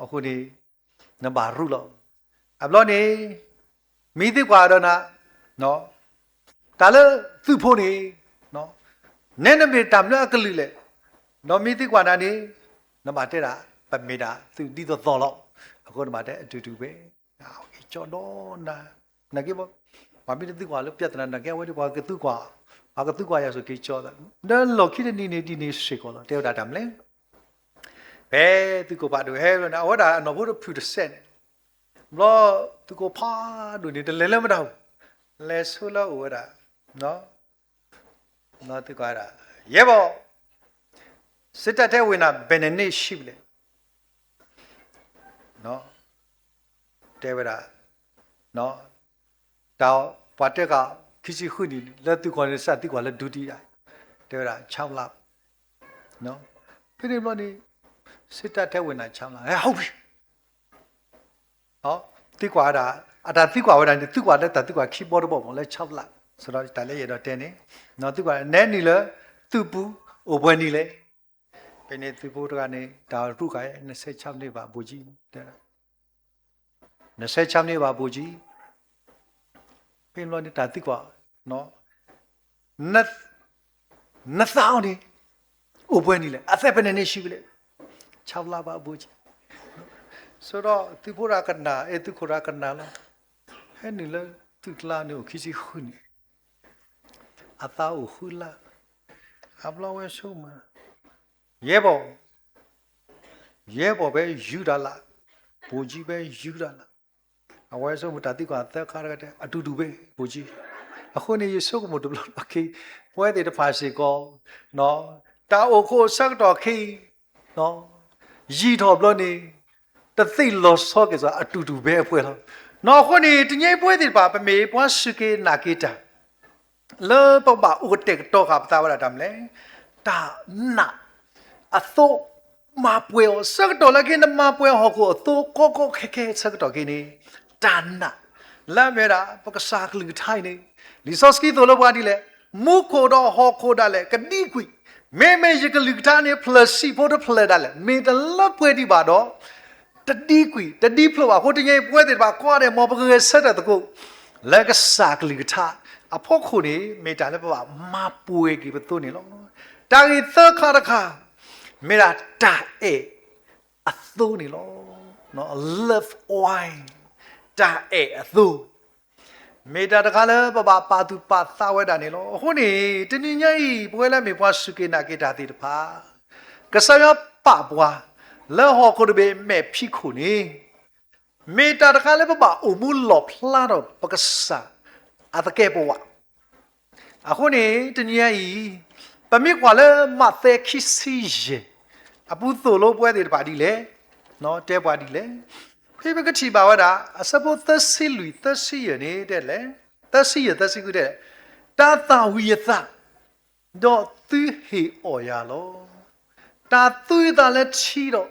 အဃိန့ၣ် နဘၣ်ရူၢ်လီၤ. အဘျီန့ၣ် မ့ၢ်သံကွၢ်ဒီးနၤ, တၢ်လၢသုးဖိန့ၣ်, နဲနမ့ၢ်တၢ်မနုၤအကလုာ်လဲၣ်. ဒီးမ့ၢ်သံကွၢ်နၤန့ၣ် နဘၣ်တဲဒၣ် ပမ့ၢ်ဒၣ်သုးဒ်သိးသိးလီၤ. အဃိနဘၣ်တဲအတူတူပဲ. ကၠီဒီးနၤ, နာ်က့ ပှၤမ့ၢ်တသံကွၢ်လၢ ပြဿနာ နာ်က့ အဝဲဒၣ်ပှၤကသံကွၢ်, ပှၤကသံကွၢ်ယၤဆိးက့ကၠီသး, ဒီးလီၢ်ခံတနံၤန့ၣ် ဒ်န့ၣ်စ့ၢ်ကီးလီၤ. တဲဝဲဒၣ်တၢ်မနုၤလဲၣ်. ဖဲသုးခိၣ်ဖးဒိၣ်ဟဲလီၤန့ၣ် အဝဲဒၣ်အနီၢ်ဖိတဖုၣ်တစဲးန့ၣ်, ဘျီသုးခိၣ်ဖးဒိၣ်န့ၣ် တလဲၤလၢမတၤပူၤ, လဲၤဆူလၢအအိၣ်ဝဲဒၣ် သုးခိၣ်ဒၣ်, ယဲၢ်ဘီ, စစ်တပ်ထဲဝင်တာ ဘယ်နှစ်နှစ်ရှိပြီလဲ. တဲဝဲဒၣ်, တၢ်ပှၤတဲဃာ် ခံဆံဃုနံၣ် လၢသုးခိၣ်န့ၣ် စးသံကွၢ်လၢဒုတိယ, တဲဝဲဒၣ် ခြောက်လ, ဖဲန့ၣ်ဘျီန့ၣ် စစ်တပ်ထဲဝင်တာ ခြောက်လ, ဟဲ ဟုတ်ပြီ. သံကွၢ်ဝဲဒၣ်, အတၢ်သံကွၢ်ဝဲဒၣ်န့ၣ် သံကွၢ်လၢတၢ်သံကွၢ်ခံဘီတဘီမး လၢ ခြောက်လ, ဆိုတော့ တၢ်လၢယအဲၣ်ဒိးတဲန့ၣ်, သံကွၢ် နဲနုာ်လၢသုးပူၤ အိၣ်ပှဲၤနံၣ်လဲၣ်. ဖဲန့ၣ်သုးဖိတဂၤန့ၣ် တၢ်ရူၢ်ဃာ် နှစ်ဆယ့်ခြောက်နှစ်ပါ ဗိုလ်ကြီး, နှစ်ဆယ့်ခြောက်နှစ်ပါ ဗိုလ်ကြီး. ဖဲန့ၣ်ဘျီန့ၣ် တၢ်သံကွၢ်, နသးအီၤန့ၣ် အိၣ်ပှဲၤနံၣ်လဲၣ်, အသက်ဘယ်နှစ်နှစ်ရှိပြီလဲၣ်. ခြောက်လပါ ဗိုလ်ကြီး. ဆိုတော့ သုးဖိတဂၤကနၣ်, အဲ သုးခိၣ်တဂၤကနၣ်လီၤ. ဟဲနုာ်လၢသုးကျါန့ၣ် အိၣ်ခံဆံဃုနံၣ်, အသးအိၣ်ဃုလါ, အဘျီဝဲဆိကမိၣ်, ရဲဘော်, ရဲဘော်ပဲယူတာလား, ဗိုလ်ကြီးပဲယူတာလား. အဝဲဆိကမိၣ်တၢ်သံကွၢ်သၢခါတခါတဲ အတူတူပဲ ဗိုလ်ကြီး. အဃိန့ၣ် ယဆိကမိၣ်တဘျီဘျီခ့, ပဝဲသ့ၣ်တဖၣ်စ့ၢ်ကီး တၢ်အိၣ်ခိးအဆၢကတီၢ်ခ့ ယံာ်ထီၣ်ဘျီန့ၣ် တသ့ၣ်လီၤဆီက့ၤစ့ၢ် အတူတူပဲ အပှဲၤလီၤ. အဃိန့ၣ် တနံၤအံၤပဝဲသ့ၣ်တဖၣ် ပမ့ၢ်ပှၤစူၢ်က့ၤနာ်က့ၤတၢ် လၢပကဘၣ်အိၣ်ကတဲာ်ကတီၤဃာ်ပသးဝဲဒၣ်တၢ်မနုၤလဲၣ်, တၢ်နာ်အသိမၤပှဲၤအီၤ ဆၢကတီၢ်လၢက့နမၤပှဲၤဟီၣ်ခိၣ်အသိ ကီကီခဲခဲဆၢကတီၢ်ခ့န့ၣ် တၢ်နာ် လၢအမ့ၢ်ဝဲဒၣ် ပကစၢ်ကလုၢ်ကထါအံၤန့ၣ် လံာ်စီဆှံသိၣ်လိပှၤဒ်လဲၣ်, မူခိၣ်ဒီးဟီၣ်ခိၣ်ဒၣ်လဲာ် ကဒံကွံာ်, မ့မ့ၢ်ယကလုၢ်ကထါန့ၣ် ဖျၢၣ်ဆံးဖိတဖျၢၣ်ဒၣ်လဲာ် မ့ၢ်တလၢပှဲၤဒံးဘၣ်ဒီး တဒံကွံာ် တဒံဖျိးဘၣ်. အဃိတနံၤအံၤ ပဝဲသ့ၣ်တဖၣ်ကိးဂၤဒဲး မ်ပကဂဲၤဆၢထၢၣ်သကိး လၢကစၢ်ကလုၢ်ကထါအဖီခိၣ်န့ၣ် မ့ၢ်တၢ်လၢပဘၣ်မၤပှဲၤက့ၤပသိန့ၣ်လီၤ. တၢ်ဂ့ၢ်သၢခါတခါ မ့ၢ်ဒၣ်တၢ်အဲၣ်အသိန့ၣ်လီၤ. Love oil, တၢ်အဲၣ်အသိ မ့ၢ်တၢ်တခါလၢပဘၣ်ပာ်သူၣ်ပာ်သးဝဲဒၣ်န့ၣ်လီၤ. အဃိန့ၣ် တနံၤညါအံၤ ပဝဲလၢမ့ၢ်ပှၤစူၢ်က့ၤနာ်က့ၤတၢ်သ့ၣ်တဖၣ် ကစၢ်ယွၤပာ်ပှၤ လၢဟီၣ်ခိၣ်တဘ့ၣ်အမဲာ်ဖံးခိၣ်န့ၣ် မ့ၢ်တၢ်တခါလၢပဘၣ်အိၣ်မူလီၣ်ဖျါထီၣ်ပကစၢ်အသကဲာ်ပဝး. အဃိန့ၣ် တနံၤညါအံၤ ပမ့ၢ်ကွၢ်လၢမးသဲခံဆံယဲၢ် အပူၤသိၣ်လိပဝဲသ့ၣ်တဖၣ်ဒ်လဲၣ်, တဲပှၤဒ်လဲၣ်, ဖဲပကထံၣ်ဘၣ်ဝဲဒၣ် အဆၢဖိသၢဆံလွံၢ် သၢဆံယဲၢ်န့ၣ်တဲလဲၣ်, သၢဆံယဲၢ် သၢဆံဃုတဲလဲၣ်, တၢ်သၣ်ဝံၤအသး ဒီးသုဟ့ၣ်အီၣ်ယၤလီၤ. တၢ်သူအသးလၢထံဒီး သု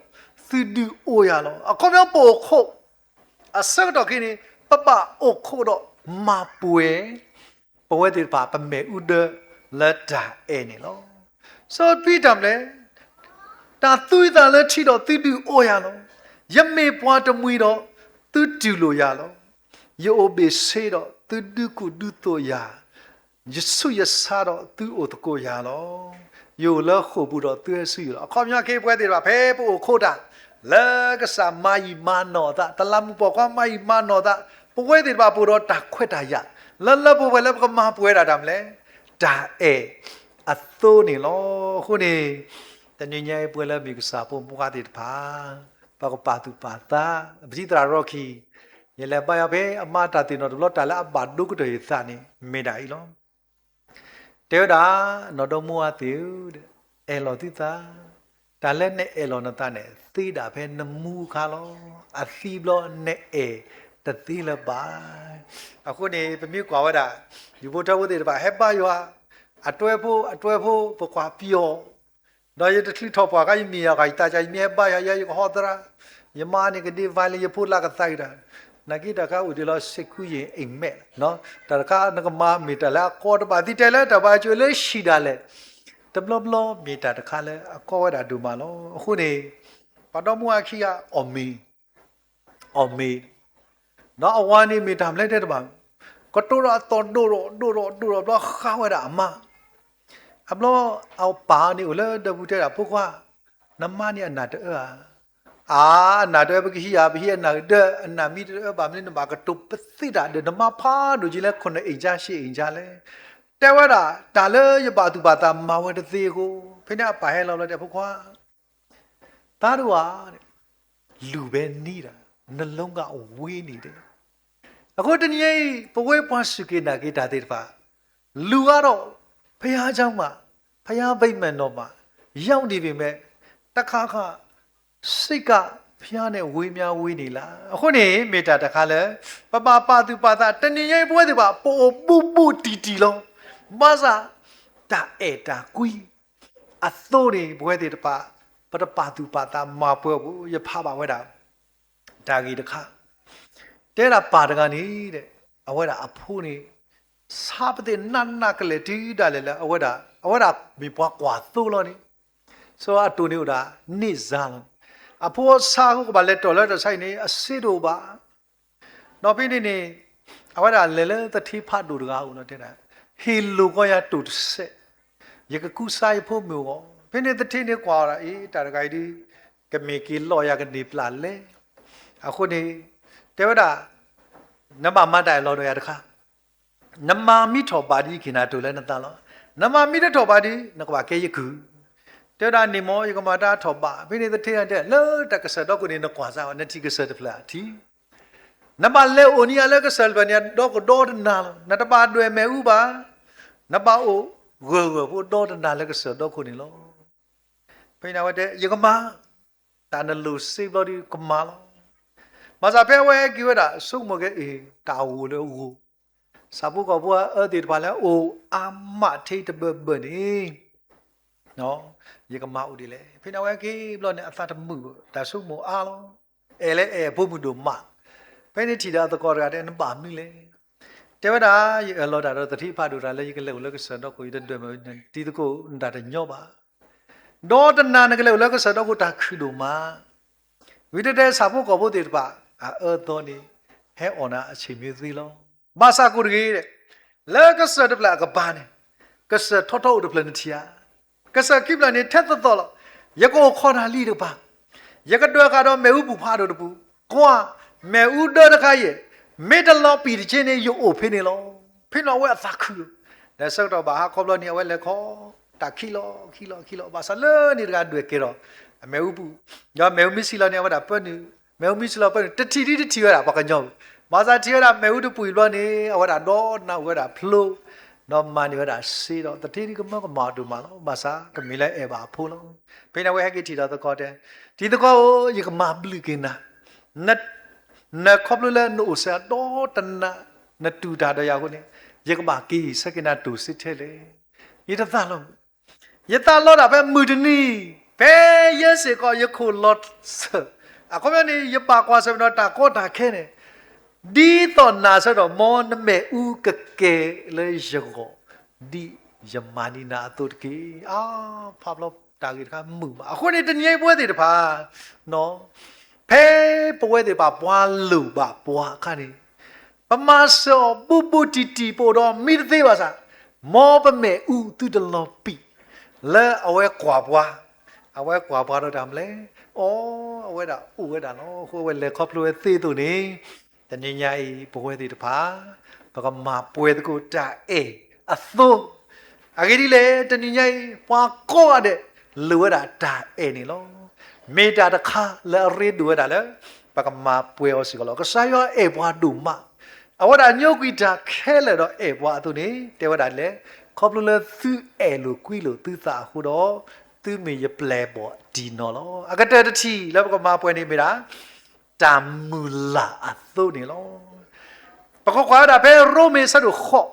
ဒုးအိၣ်ယၤလီၤ. အခီပညီပအိၣ်ခိး အဆၢကတီၢ်ခဲအံၤန့ၣ် ပဘၣ်အိၣ်ခိးဒီးမၤပှဲၤ ပဝဲသ့ၣ်တဖၣ် ပမဲာ်အူဒၢလၢတၢ်အဲၣ်န့ၣ်လီၤ. စီၤပံတၢ်မလဲၣ်, တၢ်သူအသးလၢထံဒီးသုဒုးအိၣ်ယၤလီၤ. ယမ့ၢ်ပှၤတမှံၤဒီးသုတူၢ်လိာ်ယၤလီၤ. ယအိၣ်ဘ့ၣ်ဆ့ဒီးသုဒုးကူၣ်ဒုးသိးယၤ, ယဆူးယဆါဒီးသုအိၣ်သကိးယၤလီၤ. ယအိၣ်လၢဃိာ်ပူၤဒီးသုဟဲဆူယအိၣ်လီၤ. အခီပညီခဲအံၤပဝဲသ့ၣ်တဖၣ် ဖဲပအိၣ်ခိးတၢ် လၢကစၢ်မၤယံာ်မၤနီၢ်အသး, တလးမူးပိာ်ခွါမၤယံာ်မၤနီၢ်အသး, ပဝဲသ့ၣ်တဖၣ်ပအိၣ်ဒီးတၢ်ခွဲးတၢ်ယာ် လၢလၢပှဲၤပှဲၤလၢပကမၤပှဲၤဒၣ်တၢ်မလဲၣ်, တၢ်အဲၣ်အသိန့ၣ်လီၤ. အဃိန့ၣ် တနံၤညါအံၤပဝဲလၢမ့ၢ်ကစၢ်ဖိမုၣ်ဖိခွါသ့ၣ်တဖၣ် ပကပာ်သူၣ်ပာ်သး, ပထံၣ်သရၣ်ရီခံ ယလဲၤဘါယွၤဖဲအမါတၢ်သ့ၣ်နီၣ်တဘျီ တၢ်လၢအဘၣ်ဒိကတၢၢ်ယသးန့ၣ် မ့ၢ်ဒၣ်အံၤလီၤ. တဲဝဲဒၣ်, နီၢ်ဒီမါဝၤသ့ၣ်ဧၢ, အဲၣ်လီၤသုသး, တၢ်လၢနအဲၣ်လီၤနသးန့ၣ် သ့ဒၣ်ဖဲနမူအခါလီၤ. အသံဘျီနအဲၣ်တသ့လၢၤဘၣ်. အဃိန့ၣ် ပမ့ၢ်ကွၢ်ဝဲဒၣ် ယဖိထၢဖိသ့ၣ်တဖၣ် ဟဲဘါယွၤ, အတွဲဖိ အတွဲဖိ ပကွၢ်ပယီၤ ဒီးယတချုးထီၣ်ပှၢ်ခါ ယမ့ၢ်ယၤဃီ ယသးစၢ် ယမ့ၢ်ဟဲဘါယွၤ ယဲယကဟီသရၣ်, ယမါန့ၣ်ကဒ့ violin ယဖိလၢကသးကတၢၢ်, နာ်က့တၢ်ခါအိၣ်ဒံးလီၤ စ့ၢ်ကူယ့ၣ် အိမ်မက်, တၢ်တခါနကမၤမ့ၢ်တၢ်လၢအကီတဘၣ် သုတဲလၢတၢ်ဘၣ်ကၠိလၢဟံၣ်ဒၣ်လဲာ်, တဘျီဘျီမ့ၢ်တၢ်တခါလၢအကီဝဲဒၣ်ဒိၣ်မးလီၤ. အဃိန့ၣ် ပှၤဒီမါဝၤခံဂၤ အီၣ်မ့ၤ အီၣ်မ့ၤ, ဒီးအဝၤန့ၣ်မ့ၢ်တၢ်မနုၤလဲၣ်တဲတဘၣ်, ကတိၤဒီးအသီၣ်ဒိၣ်ထီၣ်ဒိၣ်ထီၣ်ဒိၣ်ထီၣ်ဘျီဃါဝဲဒၣ်အမါ, အဘျီအပၢ်န့ၣ်အိၣ်လၢဒၢးပူၤတဲဒၣ် ဖိခွါ, နမါန့ၣ်အနၢ်တအၢဧါ. အါ, အနၢ်တအၢ ပကဟံးဧါ, ပဟံးအနၢ်ကဒၢ, အနၢ်မ့ၢ်တအၢဘၣ်မနုၤ နဘၣ်ကတိၤပသ့ၣ်တၢ်ဒီးနမါဖးဒိၣ်က့ၤလၢ ခုနစ်အိမ်ခြား ရှစ်အိမ်ခြားလဲၣ်. တဲဝဲဒၣ် တၢ်လၢယဘၣ်သူၣ်ဘၣ်သးမၤဝဲတသ့အဃိ, ဖဲန့ၣ်အပၢ်ဟဲလီၤဘျီတဲ ဖိခွါ သားတို့ဟာ လူပဲနည်းတာ နှလုံးကဝေးနေတယ်. အဃိတနံၤအံၤ ပဝဲပှၤစူၢ်က့ၤနာ်က့ၤတၢ်သ့ၣ်တဖၣ် လူကတော့ ဘုရားကျောင်းမှာ ဘုရားဗိမာန်တော်မှာ ရောက်နေပေမဲ့ တခါခါ စိတ်က ဘုရားနဲ့ ဝေးများဝေးနေလား. အဃိန့ၣ် မ့ၢ်တၢ်တခါလၢ ပဘၣ်ပာ်သူၣ်ပာ်သး တနံၤအံၤ ပဝဲသ့ၣ်တဖၣ် ပအိၣ်ဘူးဘူးတံၢ်တံၢ်လီၤ. ဘၣ်ဆၣ် တၢ်အဲၣ်တၢ်ကွံ အသိးန့ၣ် ပဝဲသ့ၣ်တဖၣ် ပတပာ်သူၣ်ပာ်သးမၤပှဲၤအပူၤ ယဖးဘၣ်ဝဲဒၣ် တၢ်ဂ့ၢ်တခါ တဲဒၣ်ပၢ်တဂၤန့ၣ် အဝဲဒၣ်အဖိန့ၣ် ဆါပသ့ၣ်နးနးကလဲာ်တုၤဒၣ်လဲာ်လၢ အဝဲဒၣ် အဝဲဒၣ်မ့ၢ်ပှၤကွၢ်သိလီၤန့ၣ်, ဆိအတိၢ်န့ၣ်အိၣ်ဒၣ် န့ၢ်စါလီၤ. အဖိဆါအဃိကဘၣ်လဲၤတီၢ်လၢတၢ်ဆါဟံၣ်န့ၣ် အစ့တအိၣ်ဘၣ်. ဒီးဖဲန့ၣ်န့ၣ် အဝဲဒၣ်လဲၤလၢသထ့ဖးဒိၣ်တဂၤအအိၣ်လီၤတဲဒၣ်, ဟ့ၣ်လိာ်ကီယၤတိၢ်တစဲး, ယကကူစါယဖိမုၣ်အဂီၢ်. ဖဲန့ၣ်သထ့န့ၣ်ကွၢ်ဝဲဒၣ် အ့ တၢ်တဂၤအံၤဒုး ကမ့ၢ်က့ၤလီၤယၤကန့ၢ်ပျၢ်လဲၣ်. အဃိန့ၣ် တဲဝဲဒၣ် နဘၣ်မၤတၢ်အၢၣ်လီၤဒီးယၤတခါ နမၤမ့ၢ်ထီၣ်ဘးဒ်အံၤ ကဟ့ၣ်နၤတိၢ်လၢနသးလီၤ. နမၤမ့ၢ်တထီၣ်ဘးဒ် နကဘၣ်ကဲယကုၢ်. တဲဝဲဒၣ်န့ၣ်မ့ၢ် ယကမၤတၢ်ထီၣ်ဘး. ဖဲန့ၣ်သထ့တဲ လၢတၢ်ကစၢၢ်ဒီခိၣ်န့ၣ် နကွၢ်စၢ်အီၤ နထံၣ်ကစၢၢ်တဖျၢၣ်ထံၣ်. နဘၣ်လဲၤအိၣ်န့ၢ်အလၢကစၢၢ်တဖျၢၣ်န့ၣ် ဒီကဒီတနၤလီၤ. နတဘၣ်ဒွဲၣ်မ့ၣ်အူဘၣ်. နဘၣ်အိၣ်ဂၢၢ်ဂၢၢ်ဖိဒီတနၤလၢကစၢၢ်ဒီခိၣ်န့ၣ်လီၤ. ဖဲန့ၣ်အဝဲတဲ ယကမၤ တၢ်နလိၣ်စ့ဘျီဒုးကမၤလီၤ. ဘၣ်ဆၣ်ဖဲအဝဲဟဲက့ၤဝဲဒၣ် ဆိကမိၣ်က့ၤ အ့ၣ် တၢ်အိၣ်လၢအဂီၢ် ဆၣ်ဖိကီၢ်ဖိအအၢသ့ၣ်တဖၣ်လၢအိၣ်အါမးထဲတဘၢၣ်ဘၢၣ်န့ၣ် ယကမၤအိၣ်ဒ်လဲၣ်. ဖဲန့ၣ်အဝဲဟဲက့ၤဘျီန့ၣ် အသးတမုာ်ဘၣ် တၢ်ဆိကမိၣ်အါလီၤ. အဲၣ်လၢအဲၣ်အဖိမုၣ်ဒိၣ်မး. ဖဲန့ၣ်ထံၣ်ဒီးအသကိးတဂၤတဲ နဘၣ်မနုၤလဲၣ်. တဲဝဲဒၣ် ယအၢၣ်လီၤတၢ်ဒီးသထ့ဖးဒိၣ်တဂၤလၢ ယကလဲၤအိၣ်လၢကစၢၢ်ဒီခိၣ် ယတဒွဲၣ်မ့ၣ်အူ တံၤသကိးနတၢ်တညီဘၣ်. ဒီတနၤနကလဲၤအိၣ်လၢကစၢၢ်ဒီခိၣ်တၢ်ခုၣ်ဒိၣ်မး. ဝံၤတဲတဲဆၣ်ဖိကီၢ်ဖိသ့ၣ်တဖၣ် အအၢသီန့ၣ် ဟဲအီၣ်နၤအဆ့ၣ်မ့ၢ်သ့လီၤ. ဘၣ်ဆၣ်ကိၣ်တဂ့ၤ လၢကစၢၢ်တဖျၢၣ်အကပၤန့ၣ် ကစၢၢ်ထီထီအိၣ်တဖျၢၣ်နထံၣ်ဧါ. ကစၢၢ်ခံဖျၢၣ်န့ၣ် ထဲသိးသိးလီၤ. ယကအိၣ်ခိးတၢ်လံတကပၤ ယကဒွဲၣ်ဃာ်ဒီးမ့ၣ်အူပူၤဖးဒိၣ်တပူၤ, ကွၢ်, မ့ၣ်အူဒၢတခါအံၤ မ့ၢ်တလီၤပံာ်တက့ၢ်န့ၣ် ယအိၣ်ဖဲန့ၣ်လီၤ. ဖဲန့ၣ်အဝဲအသးခုလီၤ. ဒီးဆၢကတီၢ်ဘၣ်ဟါခီဘျီန့ၣ် အဝဲလဲၤခီ တၢ်ခံလီၤခံလီၤခံလီၤ ဘၣ်ဆၣ်လၢန့ၣ်တဂၤဒွဲၣ်ကဲဒီး အမ့ၣ်အူပူၤ, ဒီးမ့ၣ်အူမ့ၢ်ဆံးလီၤန့ၣ် အဝဲဒၣ်ပၢနုာ်, မ့ၣ်အူမ့ၢ်ဆံးလီၤပၢနုာ် တထံၣ်ဒ်တထံၣ်ဝဲဒၣ်ပှၤကညီပူၤ, ဘၣ်ဆၣ်ထံၣ်ဝဲဒၣ်မ့ၣ်အူတပူၤအံၤဘျီန့ၣ် အဝဲဒၣ်ဒီနၢ်အိၣ်ဝဲဒၣ်ဖျိ ဒီးမၤန့ၢ်ဝဲဒၣ်စ့ဒီး သထ့ဒ်ကမၢကမၣ်အီၤဒိၣ်မးလီၤ. ဘၣ်ဆၣ်ကမ့ၢ်လၢအဲၣ်ဘၣ်အဖိလီၤ. ဖဲန့ၣ်အဝဲဟဲက့ၤထံၣ်ဒီးသကိးတဲ, တံၤသကိးဧၢ, ယကမၤဘျုးက့ၤနၤ နခီဖျိလၢနအိၣ်စဲးဒီတနၤ နတူၢ်တၢ်ဒီးယၤအဃိန့ၣ် ယကဘၣ်က့ၤဆၢက့ၤနၤတိၢ်စ့ထဲလဲၣ်. ယတသးလီၤ, ယသးလီတၢ်ဖဲမုၢ်တနံၤ, ဖဲယဲစ့ၢ်ကီးယခိၣ်လီၤစၢၤ, အခီပညီန့ၣ် ယပာ်ကွၢ်ဆၢၣ်မဲာ်ဒီးတၢ်ကီတၢ်ခဲန့ၣ်, ဒ်သိးနၤဆၢဒီးမ်နမ့ၣ်အူကကဲလၢယဂီၢ်, ဒ်ယမၤန့ၢ်နၤအသိးတက့ၢ်. အါ, ဖးဘျီတၢ်ဂ့ၢ်တခါမုာ်မး. အဃိန့ၣ် တနံၤအံၤပဝဲသ့ၣ်တဖၣ် ဖဲပဝဲသ့ၣ်တဖၣ်ပှၤလိၣ်ဘၣ်ပှၤအခါန့ၣ်, ပမၤစၢၤအီၤဘူးဘူးတံၢ်တံၢ် ပအိၣ်ဒီးမံတသ့ဘၣ်ဆၣ်, မ်ပမ့ၣ်အူသုတလီၤပံာ်, လၢအဝဲကွၢ်ပှၤ, အဝဲကွၢ်ပှၤဒီးတၢ်မနုၤလဲၣ်, အီ, အဝဲဒၣ်အိၣ်ဝဲဒၣ်လီၤ. အဃိအဝဲလဲၤခီဖျိဝဲသ့အသိးန့ၣ်, တနံၤညါအံၤ ပဝဲသ့ၣ်တဖၣ် ပကမၤပှဲၤသကိးတၢ်အဲၣ်အသိး အဂ့ၢ်ဒ်လဲၣ်, တနံၤညါအံၤ ပှၤကိးဂၤဒဲး လိၣ်ဝဲဒၣ်တၢ်အဲၣ်န့ၣ်လီၤ. မ့ၢ်တၢ်တခါလၢအရ့ဒိၣ်ဝဲဒၣ်လၢ ပကမၤပှဲၤအီၤစ့ၢ်ကီးလီၤ. ကစၢ်ယွၤအဲၣ်ပှၤဒိၣ်မး, အဝဲဒၣ်ညိကွံာ်တၢ်ခဲလၢာ်ဒီးအဲၣ်ပှၤအသိးန့ၣ် တဲဝဲဒၣ်လဲၣ်, ခီဖျိလၢသုအဲၣ်လိာ်ကွံလိာ်သုသးအဃိဒီး, သုမ့ၢ်ယပျဲၢ်ဘီၣ်တံၢ်နီၢ်လီၤ. အကတၢၢ်တထံၣ်လၢပကမၤပှဲၤန့ၣ်မ့ၢ်ဒၣ် တၢ်မုၢ်လၢ်အသိးန့ၣ်လီၤ. ပကကွၢ်ဝဲဒၣ်ဖဲရိမ့ၤအဆၢဒိၣ်ဃိး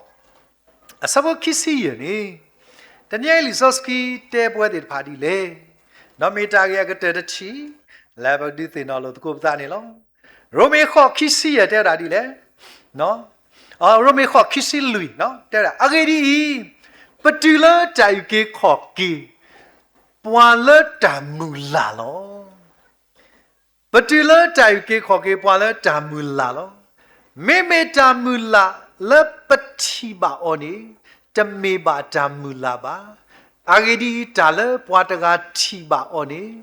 အဆၢဖိခံဆံယဲၢ်န့ၣ်, တနံၤအံၤလံာ်စီဆှံတဲပဝဲသ့ၣ်တဖၣ်ဒ်လဲၣ်, ဒီးမ့ၢ်တၢ်ဂ့ၢ်အကတၢၢ်တထံၣ် လၢပဒုးသ့ၣ်နီၣ်လိာ်သကိးပသးန့ၣ်လီၤ. ရိမ့ၤဃိးခံဆံယဲၢ်တဲဝဲဒၣ်ဒ်လဲၣ်, ရိမ့ၤဃိးခံဆံလွံၢ် တဲဝဲဒၣ် အဂ့ၢ်ဒ်အံၤ, ပတုၤလၢတၢ်အုၣ်က့ၤခီၣ်က့ၤ ပှၤလၢတၢ်မုၢ်လၢ်လီၤ. ပတုၤလၢတၢ်အုၣ်က့ၤခီၣ်က့ၤပှၤလၢတၢ်မုၢ်လၢ်လီၤ. မ့မ့ၢ်တၢ်မုၢ်လၢ်လၢပထံၣ်ဘၣ်အီၤန့ၣ် တမ့ၢ်ဘၣ်တၢ်မုၢ်လၢ်ဘၣ်. အဂ့ၢ်ဒ်အံၤ, တၢ်လၢပှၤတဂၤထံၣ်ဘၣ်အီၤန့ၣ်,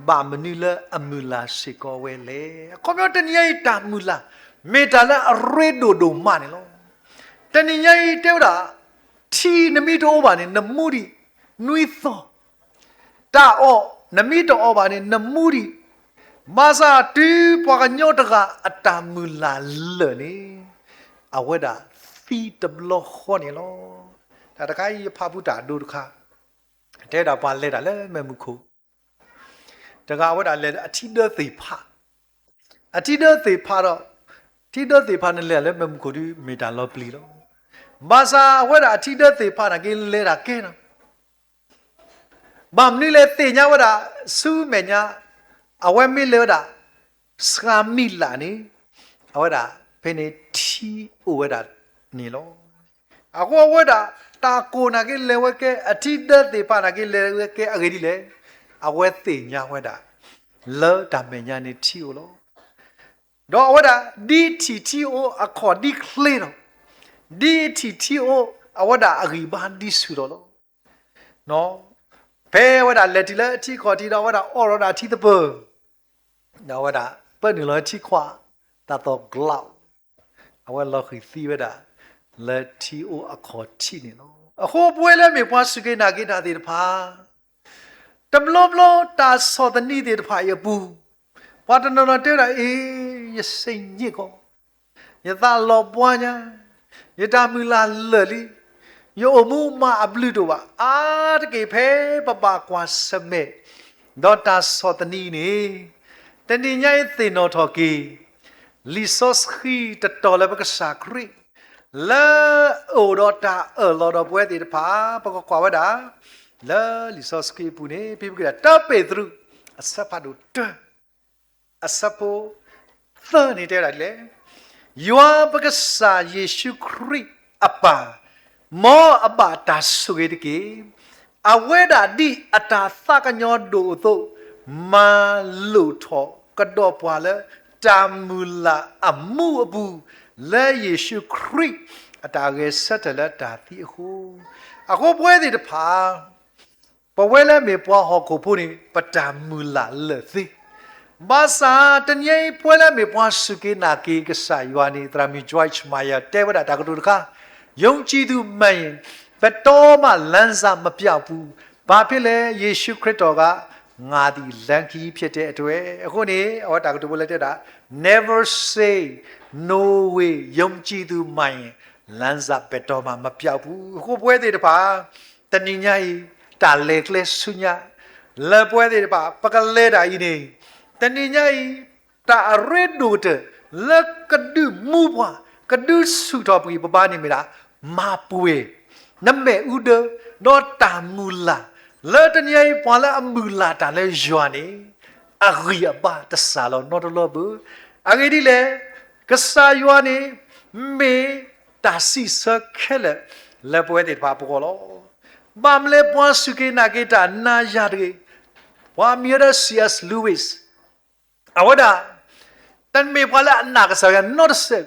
ဘၣ်မနုၤလၢအမုၢ်လၢ်စ့ၢ်ကီးဝဲလဲၣ်. အခီပညီတနံၤညါအံၤ တၢ်မုၢ်လၢ် မ့ၢ်တၢ်လၢအရ့ဒိၣ်ဒိၣ်မးန့ၣ်လီၤ. တနံၤညါအံၤတဲဝဲဒၣ်, ထံနမ့ၢ်တအိၣ်ဘၣ်န့ၣ် နမူဒံးနွံသီ, တၢ်အီၣ်နမ့ၢ်တအီၣ်ဘၣ်န့ၣ် နမူဒံး, ဘၣ်ဆၣ်တုၤပှၤကညီတဂၤအတၢ်မုၢ်လၢ်လၢာ်န့ၣ်, အဝဲဒၣ်သံတဘျီဃီန့ၣ်လီၤ. တၢ်တခါအံၤယဖးဖုတၢ်အဒိတခါ, တဲဒၣ်ပှၤလဲၤတၢ်လၢမ့ၢ်မူခိၣ်, တဂၤအဝဲဒၣ်လဲၤအထံဒၢသ့ၣ်ဖး, အထံဒၢသ့ၣ်ဖးဒီး, ထံဒၢသ့ၣ်ဖးနလဲၤလၢမ့ၢ်မူခိၣ်ဒီး မ့ၢ်တၢ်လီၤပျံၤလီၤ. ဘၣ်ဆၣ်အဝဲဒၣ်အထံဒၢသ့ၣ်ဖးနာ်က့လဲၤတၢ်ကဲနီၤ ဘၣ်မနုၤလဲၣ်သ့ၣ်ညါဝဲဒၣ်, ဆူမဲာ်ညါ, အဝဲမ့ၢ်လဲၤဝဲဒၣ်, စှၤမံလၢ်န့ၣ်, အဝဲဒၣ်ဖဲန့ၣ်ထံအိၣ်ဝဲဒၣ်န့ၣ်လီၤ. အဃိအဝဲဒၣ်, တၢ်ကိၢ်နာ်က့လဲၤဝဲကဲ, အထံဒၢသ့ၣ်ဖးနာ်က့လဲၤဝဲကဲအဂ့ၢ်ဒ်လဲၣ်, အဝဲသ့ၣ်ညါဝဲဒၣ်, လၢတၢ်မဲာ်ညါန့ၣ်ထံအိၣ်လီၤ. ဒီးအဝဲဒၣ်, ဒ်ထံၣ်ထံအိၣ်အခီၣ်ဒ်ချ့လီၤ, ဒ်ထံၣ်ထံအိၣ်အဝဲဒၣ်အဂံၢ်ဘါဒ်ဆူၣ်ထီၣ်လီၤ. ဖဲအဝဲဒၣ်လဲၤတုၤလၢအထံအခီၣ်ထံးဒီး အဝဲဒၣ်အီၣ်ဒီးဒၣ်ထံသပၢၤ, ဒီးအဝဲဒၣ်ပၢနုာ်လီၤထံခွး, တၢ်သီၣ်ကျး, အဝဲလီၤဃံၤသံဝဲဒၣ်, လၢထံအိၣ်အခီၣ်ထံးန့ၣ်လီၤ. အဃိပဝဲလၢမ့ၢ်ပှၤစူၢ်က့ၤနာ်က့ၤတၢ်သ့ၣ်တဖၣ် တဘျီဘျီတၢ်ဆီၣ်သနံးသ့ၣ်တဖၣ်အံၤအပူၤ, ပှၤတနီၤနီၤတဲဝဲဒၣ်အ့, ယစ့ညံၣ်ကီး, ယသးလီၤဘှါညါ, ယတၢ်မုၢ်လၢ်လၢာ်လံ, ယအိၣ်မူမၤအဘျုးတအိၣ်ဘၣ်. အါတက့ၢ်ဖဲပဘၣ်ကွၢ်ဆၢၣ်မဲာ်, ဒီးတၢ်ဆီၣ်သနံးအံၤန့ၣ်, တနံၤညါအံၤသ့ၣ်နီၣ်ထီၣ်က့ၤ လံာ်စီဆှံတတီၤလၢပကစၢ်ခရံာ် လၢအအိၣ်ဒီးတၢ်အၢၣ်လီၤဒီးပဝဲသ့ၣ်တဖၣ်, ပကကွၢ်ဝဲဒၣ် လၢလံာ်စီဆှံအပူၤန့ၣ် ဖဲပကဒၣ်တၢပ့းတရူး အဆၢဖးဒိၣ်တၢ, အဆၢဖိသၢန့ၣ်တဲဝဲဒၣ်ဒ်လဲၣ်, ယွၤပကစၢ်ယ့ၣ်ၡူးခရံာ်အပၢ်, မ်အဘၣ်တၢ်ဆိၣ်ဂ့ၤတက့ၢ်. အဝဲဒၣ်ဒ်အတၢ်သးကညီၤဒိၣ်အသိး, မၤလိာ်ထီၣ်ကဒီးပှၤလၢတၢ်မုၢ်လၢ်အမူးအပူၤ, လၢယ့ၣ်ၡူးခရံာ်အတၢ်ဂဲၤဆၢထၢၣ်လၢတၢ်သံအဃိ, အဃိပဝဲသ့ၣ်တဖၣ် ပဝဲလၢမ့ၢ်ပှၤဟီၣ်ခိၣ်ဖိန့ၣ် ပတၢ်မုၢ်လၢ်လၢာ်သ့. ဘၣ်ဆၣ်တနံၤအံၤ ပဝဲလၢမ့ၢ်ပှၤစူၢ်က့ၤနာ်က့ၤကစၢ်ယွၤန့ၣ် သရၣ်မုၣ် Joyce Meyer တဲဝဲဒၣ်တၢ်ကတိၤတခါ, ယုံကြည်သူမှန်ရင် ဘယ်တော့မှလမ်းစမပျောက်ဘူး, ဘာဖြစ်လဲ ယေရှုခရစ်တော်က ငါသည်လမ်းခရီးဖြစ်တဲ့အတွက်. အဃိန့ၣ် အဝဲတၢ်ကတိၤဖိလၢတဲဒၣ်, Never say no way, ယုံကြည်သူမှန်ရင် လမ်းစမပျောက်ဘူး. အဃိပဝဲသ့ၣ်တဖၣ် တနံၤညါအံၤ တၢ်လဲၤကျဲဆူညါ လၢပဝဲသ့ၣ်တဖၣ် ပကလဲၤတၢ်အံၤန့ၣ်, တနံၤညါအံၤ တၢ်အရ့ဒိၣ်ကတၢၢ် လၢကဒုးမူပှၤ ကဒုးဆူၣ်ထီၣ်ပဂံၢ်ပဘါန့ၣ်မ့ၢ်ဒၣ် မၤပှဲၤ နမဲာ်အူဒၢ ဒီးတၢ်မုၢ်လၢ်, လၢတနံၤညါအံၤ ပှၤလၢအမုၢ်လၢ်တၢ်လၢယွၤန့ၣ် အဂံၢ်အဘါတစှၤလီၤနီတဘျီဘၣ်. အဂ့ၢ်ဒ်လဲၣ်, ကစၢ်ယွၤန့ၣ် မ့ၢ်တၢ်စံးဆၢခဲလၢာ် လၢပဝဲသ့ၣ်တဖၣ်အပဂီၢ်လီၤ. ဘၣ်မနုၤလဲၣ် ပှၤစူၢ်က့ၤနာ်က့ၤတၢ်နၤယၤတဂ့ၤ, ပှၤမံၤဝဲဒၣ် C S Lewis အဝဲဒၣ် တမ့ၢ်ပှၤလၢအနာ်ကစၢ်ယွၤနီတစဲး,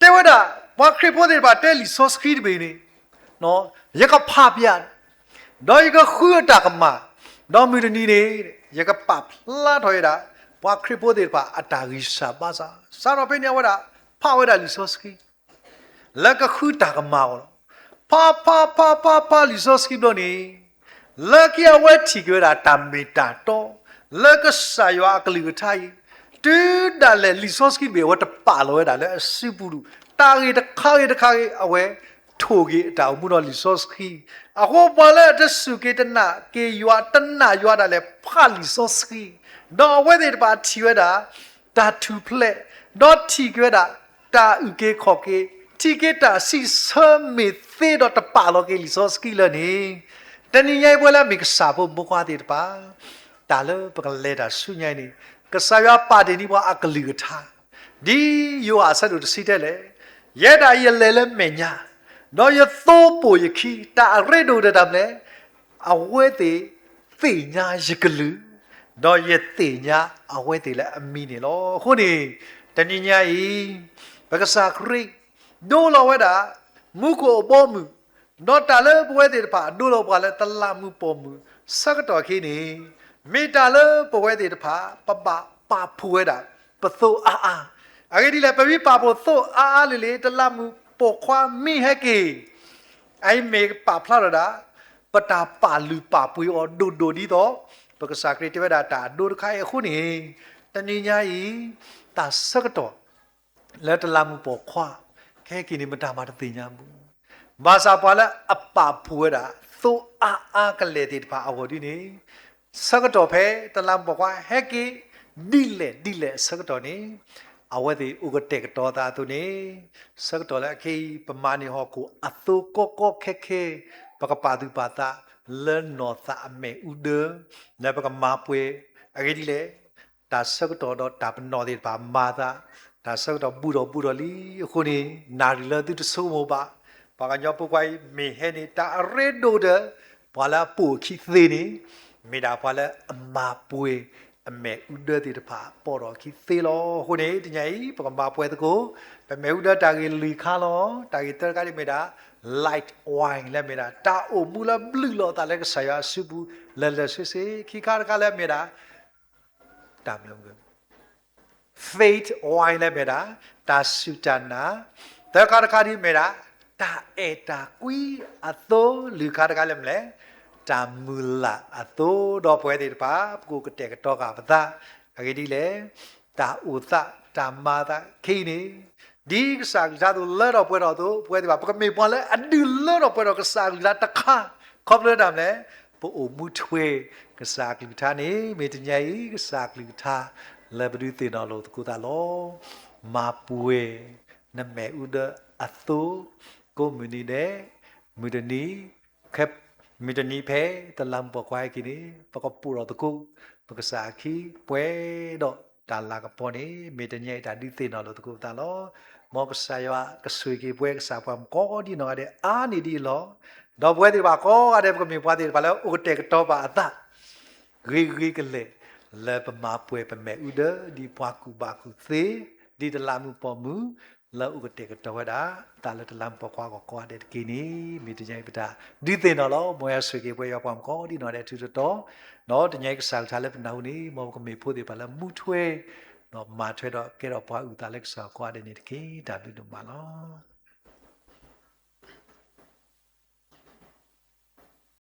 တဲဝဲဒၣ် ပှၤခရံာ်ဖိသ့ၣ်တဖၣ်တဲလံာ်စီဆှံတဘ့ၣ်န့ၣ်, ယကဖးပျၢ်, ဒီးယကဃုအတၢ်ကမၣ်, ဒီးမုၢ်တနံၤန့ၣ် ယကပာ်ဖျါထီၣ်ဝဲဒၣ် ပှၤခရံာ်ဖိသ့ၣ်တဖၣ်အတၢ်ဂံၢ်စၢ်ဘါစၢ်. စးထီၣ်ဖဲန့ၣ် အဝဲဒၣ် ဖးဝဲဒၣ်လံာ်စီဆှံ လၢကဃုတၢ်ကမၣ်အီၤလီၤ. ဖးဖးဖးဖးဖးလံာ်စီဆှံဘျီန့ၣ်, လၢခံအဝဲထံၣ်က့ၤဝဲဒၣ်တၢ်မ့ၢ်တၢ်တီ လၢကစၢ်ယွၤအကလုၢ်ကထါအံၤ, တုၤဒၣ်လဲာ်လံာ်စီဆှံတဘ့ၣ် အဝဲတပာ်လီၤဝဲဒၣ်လၢအစုပူၤဒူၣ်, တၢ်ဂ့ၢ်တခါဂ့ၤတခါဂ့ၤ အဝဲထိၣ်က့ၤအတၢ်အိၣ်မူဒီးလံာ်စီဆှံ. အဃိပှၤလၢအတစူၢ်က့ၤတနာ်က့ၤယွၤ တနာ်ယွၤဒၣ်လဲာ် ဖးလံာ်စီဆှံ, ဒီးအဝဲသ့ၣ်တဖၣ်ထံၣ်ဝဲဒၣ် တၢ်ထူၣ်ဖျဲး, ဒီးထံၣ်က့ၤဝဲဒၣ် တၢ်အုၣ်က့ၤခီၣ်က့ၤ, ထံၣ်က့ၤတၢ်စံးဆၢမ့ၢ်သ့ဒီးတပာ်လီၤက့ၤလံာ်စီဆှံလၢန့ၣ်, တနံၤညါအံၤပဝဲလၢအမ့ၢ်ကစၢ်ဖိမုၣ်ဖိခွါသ့ၣ်တဖၣ်, တၢ်လၢပကလဲၤတၢ်ဆူညါအံၤန့ၣ်, ကစၢ်ယွၤပာ်တ့ၢ်န့ၢ်ပှၤအကလုၢ်ကထါ, ဒ်ယိၤဟၣ်အဆၢဒိၣ်တဆံတဲလဲၣ်, ယဲဒၣ်အံၤယလဲၤလၢမဲာ်ညါ, ဒီးယသိပိာ်ယခံ, တၢ်အရ့ဒိၣ်ကတၢၢ်တၢ်မနုၤလဲၣ်, အဝဲသ့ၣ်သ့ၣ်ညါယကလုၢ်, ဒီးယသ့ၣ်ညါအဝဲသ့ၣ်လၢအမံၤန့ၣ်လီၤ. အဃိန့ၣ်, တနံၤညါအံၤ, ပကစၢ်ခရံာ် ဒိလီၤဝဲဒၣ် မူခိၣ်အဘီအမုၢ် ဒီးတၢ်လၢပဝဲသ့ၣ်တဖၣ်အဒိလီၤပှၤလၢတလးမူးပိာ်မုၣ်ဆၢကတီၢ်ခဲအံၤန့ၣ်, မ့ၢ်တၢ်လၢပဝဲသ့ၣ်တဖၣ် ပဘၣ်ပာ်ဖှိၣ်ဝဲဒၣ် ပသိအါအါ, အဂ့ၢ်ဒ်လဲၣ် ပမ့ၢ်ပာ်ဖှိၣ်သိအါအါလံၤလံၤ တလးမူးပိာ်ခွါမ့ၢ်ဟဲက့ၤ အအံၤမ့ၢ်ပာ်ဖျါထီၣ်ဒၣ် ပတၢ်ပာ်လုၢ်ပာ်ပှ့ၤအီၤဒိၣ်ဒိၣ်ဒ်သိး ပကစၢ်ခရံာ်တဲဝဲဒၣ်တၢ်အဒိတခါအံၤအဃိန့ၣ်, တနံၤညါအံၤ တၢ်ဆၢကတီၢ် လၢတလးမူးပိာ်ခွါ ခဲက့ၤန့ၣ် မတၤမးတသ့ၣ်ညါဘၣ်. ဘၣ်ဆၣ်ပှၤလၢအပာ်ဖှိၣ်ဝဲဒၣ် သိအါအါကလဲာ်သ့ၣ်တဖၣ်အဂီၢ်ဒ်န့ၣ်, ဆၢကတီၢ်ဖဲတလးမူးပိာ်ခွါဟဲက့ၤ ဒ်လဲၣ်ဒ်လဲၣ်အဆၢကတီၢ်န့ၣ်, အဝဲသ့ၣ်အိၣ်ကတဲာ်ကတီၤသးအသိးန့ၣ်, ဆၢကတီၢ်လၢအခဲအံၤ ပမၤန့ၢ်ဟီၣ်ခိၣ်အသိကီကီခဲခဲ, ပကပာ်သူၣ်ပာ်သးလၢနီၢ်သးအမဲာ်အူဒၢ, လၢပကမၤပှဲၤ အဂ့ၢ်ဒ်လဲၣ် တၢ်ဆၢကတီၢ်ဒီးတၢ်ပနီၣ်သ့ၣ်တဖၣ်မၤသး, တၢ်ဆၢကတီၢ်ဘူးဒီးဘူးဒီးလံအဃိန့ၣ်, နၣ်ရံၣ်လၢသုတဆိကမိၣ်ဘၣ်, ပှၤကညီဖိခွါအံၤမ့ၢ်ဟဲန့ၣ် တၢ်အရ့ဒိၣ်ဒီး ပှၤလၢအပိာ်အခံသ့န့ၣ်, မ့ၢ်ဒၣ်ပှၤလၢအမၤပှဲၤအမဲာ်အူဒၢသ့ၣ်တဖၣ် ပိာ်ထီၣ်အခံသ့လီၤ. အဃိန့ၣ် တနံၤအံၤ ပကမၤပှဲၤသကိး ပမဲာ်အူဒၢတၢ်ဂ့ၢ်လွံၢ်ခါလီၤ. တၢ်ဂ့ၢ်တၢတခါဒ်မ့ၢ်ဒၣ် light wine လၢမ့ၢ်ဒၣ် တၢ်အိၣ်မူလၢဘျုးလီၤသးလၢကစၢ်ယွၤအစုပူၤ လၢာ်လၢာ်ဆ့ဆ့, ခံခါတခါလၢမ့ၢ်ဒၣ် တၢ် faith wine လၢမ့ၢ်ဒၣ် တၢ်စူၢ်တၢ်နာ်, သၢခါတခါဒ်မ့ၢ်ဒၣ် တၢ်အဲၣ်တၢ်ကွံအသိ, လွံၢ်ခါတခါလၢမနုၤလဲၣ် တၢ်မုၢ်လၢ်အသိ, ဒီးပဝဲသ့ၣ်တဖၣ် ပကအိၣ်ကတဲာ်ကတီၤဃာ်ပသး, အဂ့ၢ်ဒ်လဲၣ် တၢ်အိၣ်သး တၢ်မၤသးခဲအံၤန့ၣ်, ဒ်ကစၢ်အကလုၢ်ကထါသိးလၢထီၣ်ပှဲၤထီၣ်အသိး, ပဝဲသ့ၣ်တဖၣ် ပကမ့ၢ်ပှၤလၢအဒုးလၢထီၣ်ပှဲၤထီၣ်ကစၢ်အကလုၢ်ကထါတခါ, ခီဖျိလၢတၢ်မနုၤလဲၣ် ပအိၣ်မူထွဲကစၢ်အကလုၢ်ကထါန့ၣ်, မ့ၢ်တနံၤအံၤ ကစၢ်အကလုၢ်ကထါ လၢပဒုးသ့ၣ်နီၣ်လိာ်သကိးသးလီၤ. မၤပှဲၤနမဲာ်အူဒၢအသိ, ကိးမုၢ်နံၤဒဲး, မုၢ်တနံၤ, ခဲ, မုၢ်တနံၤဖဲတလးမူးပိာ်ခွါဟဲက့ၤန့ၣ် ပကပိာ်ထီၣ်သကိး ပကစၢ်အခံ ပှဲၤဒီးတၢ်လၤကပီၤန့ၣ်, မ့ၢ်တနံၤအံၤတၢ်ဒုးသ့ၣ်နီၣ်လိာ်သကိးပသးလီၤ. မ်ကစၢ်ယွၤကဆိၣ်ဂ့ၤက့ၤပဝဲကစၢ်ပှၤမုၣ်ကိးဒံနီၢ်ဂၤဒဲးအါန့ၢ်ဒ်အံၤလီၤ. ဒီးပဝဲသ့ၣ်တဖၣ်ကိးဂၤဒဲး ပကမ့ၢ်ပှၤသ့ၣ်တဖၣ်လၢအိၣ်ကတဲာ်ကတီၤဘၣ်အသး ဂ့ၤဂ့ၤကလဲာ် လၢပမၤပှဲၤပမဲာ်အူဒၢ ဒ်ပှၤကူၣ်ဘၣ်ကူၣ်သ့, ဒ်တလးမူးပိာ်မုၣ် လၢအိၣ်ကတဲာ်ကတီၤဝဲဒၣ် တၢ်လၢတလးမူးပိာ်ခွါအဂီၢ်ကိးဂၤဒဲးတက့ၢ်န့ၣ်, မ့ၢ်တနံၤအံၤပတၢ်ဒုးသ့ၣ်နီၣ်လီၤ. မ်ယွၤဆိၣ်ဂ့ၤက့ၤပဝဲယွၤပှၤမုၣ်ကိးဒံနီၢ်ဂၤဒဲးထူးထူးတီၤတီၤ, ဒီးတနံၤအံၤကစၢ်အကလုၢ်ကထါလၢပနၢ်ဟူန့ၣ် မ်ပကမ့ၢ်ဖိသ့ၣ်တဖၣ်လၢမူထွဲ ဒီးမၤထွဲဒီးကဲထီၣ်ပှၤအုၣ်သးလၢကစၢ်ကိးဂၤဒဲးန့ၣ်တက့ၢ်. တၢ်ဘျုးဒိၣ်မးလီၤ.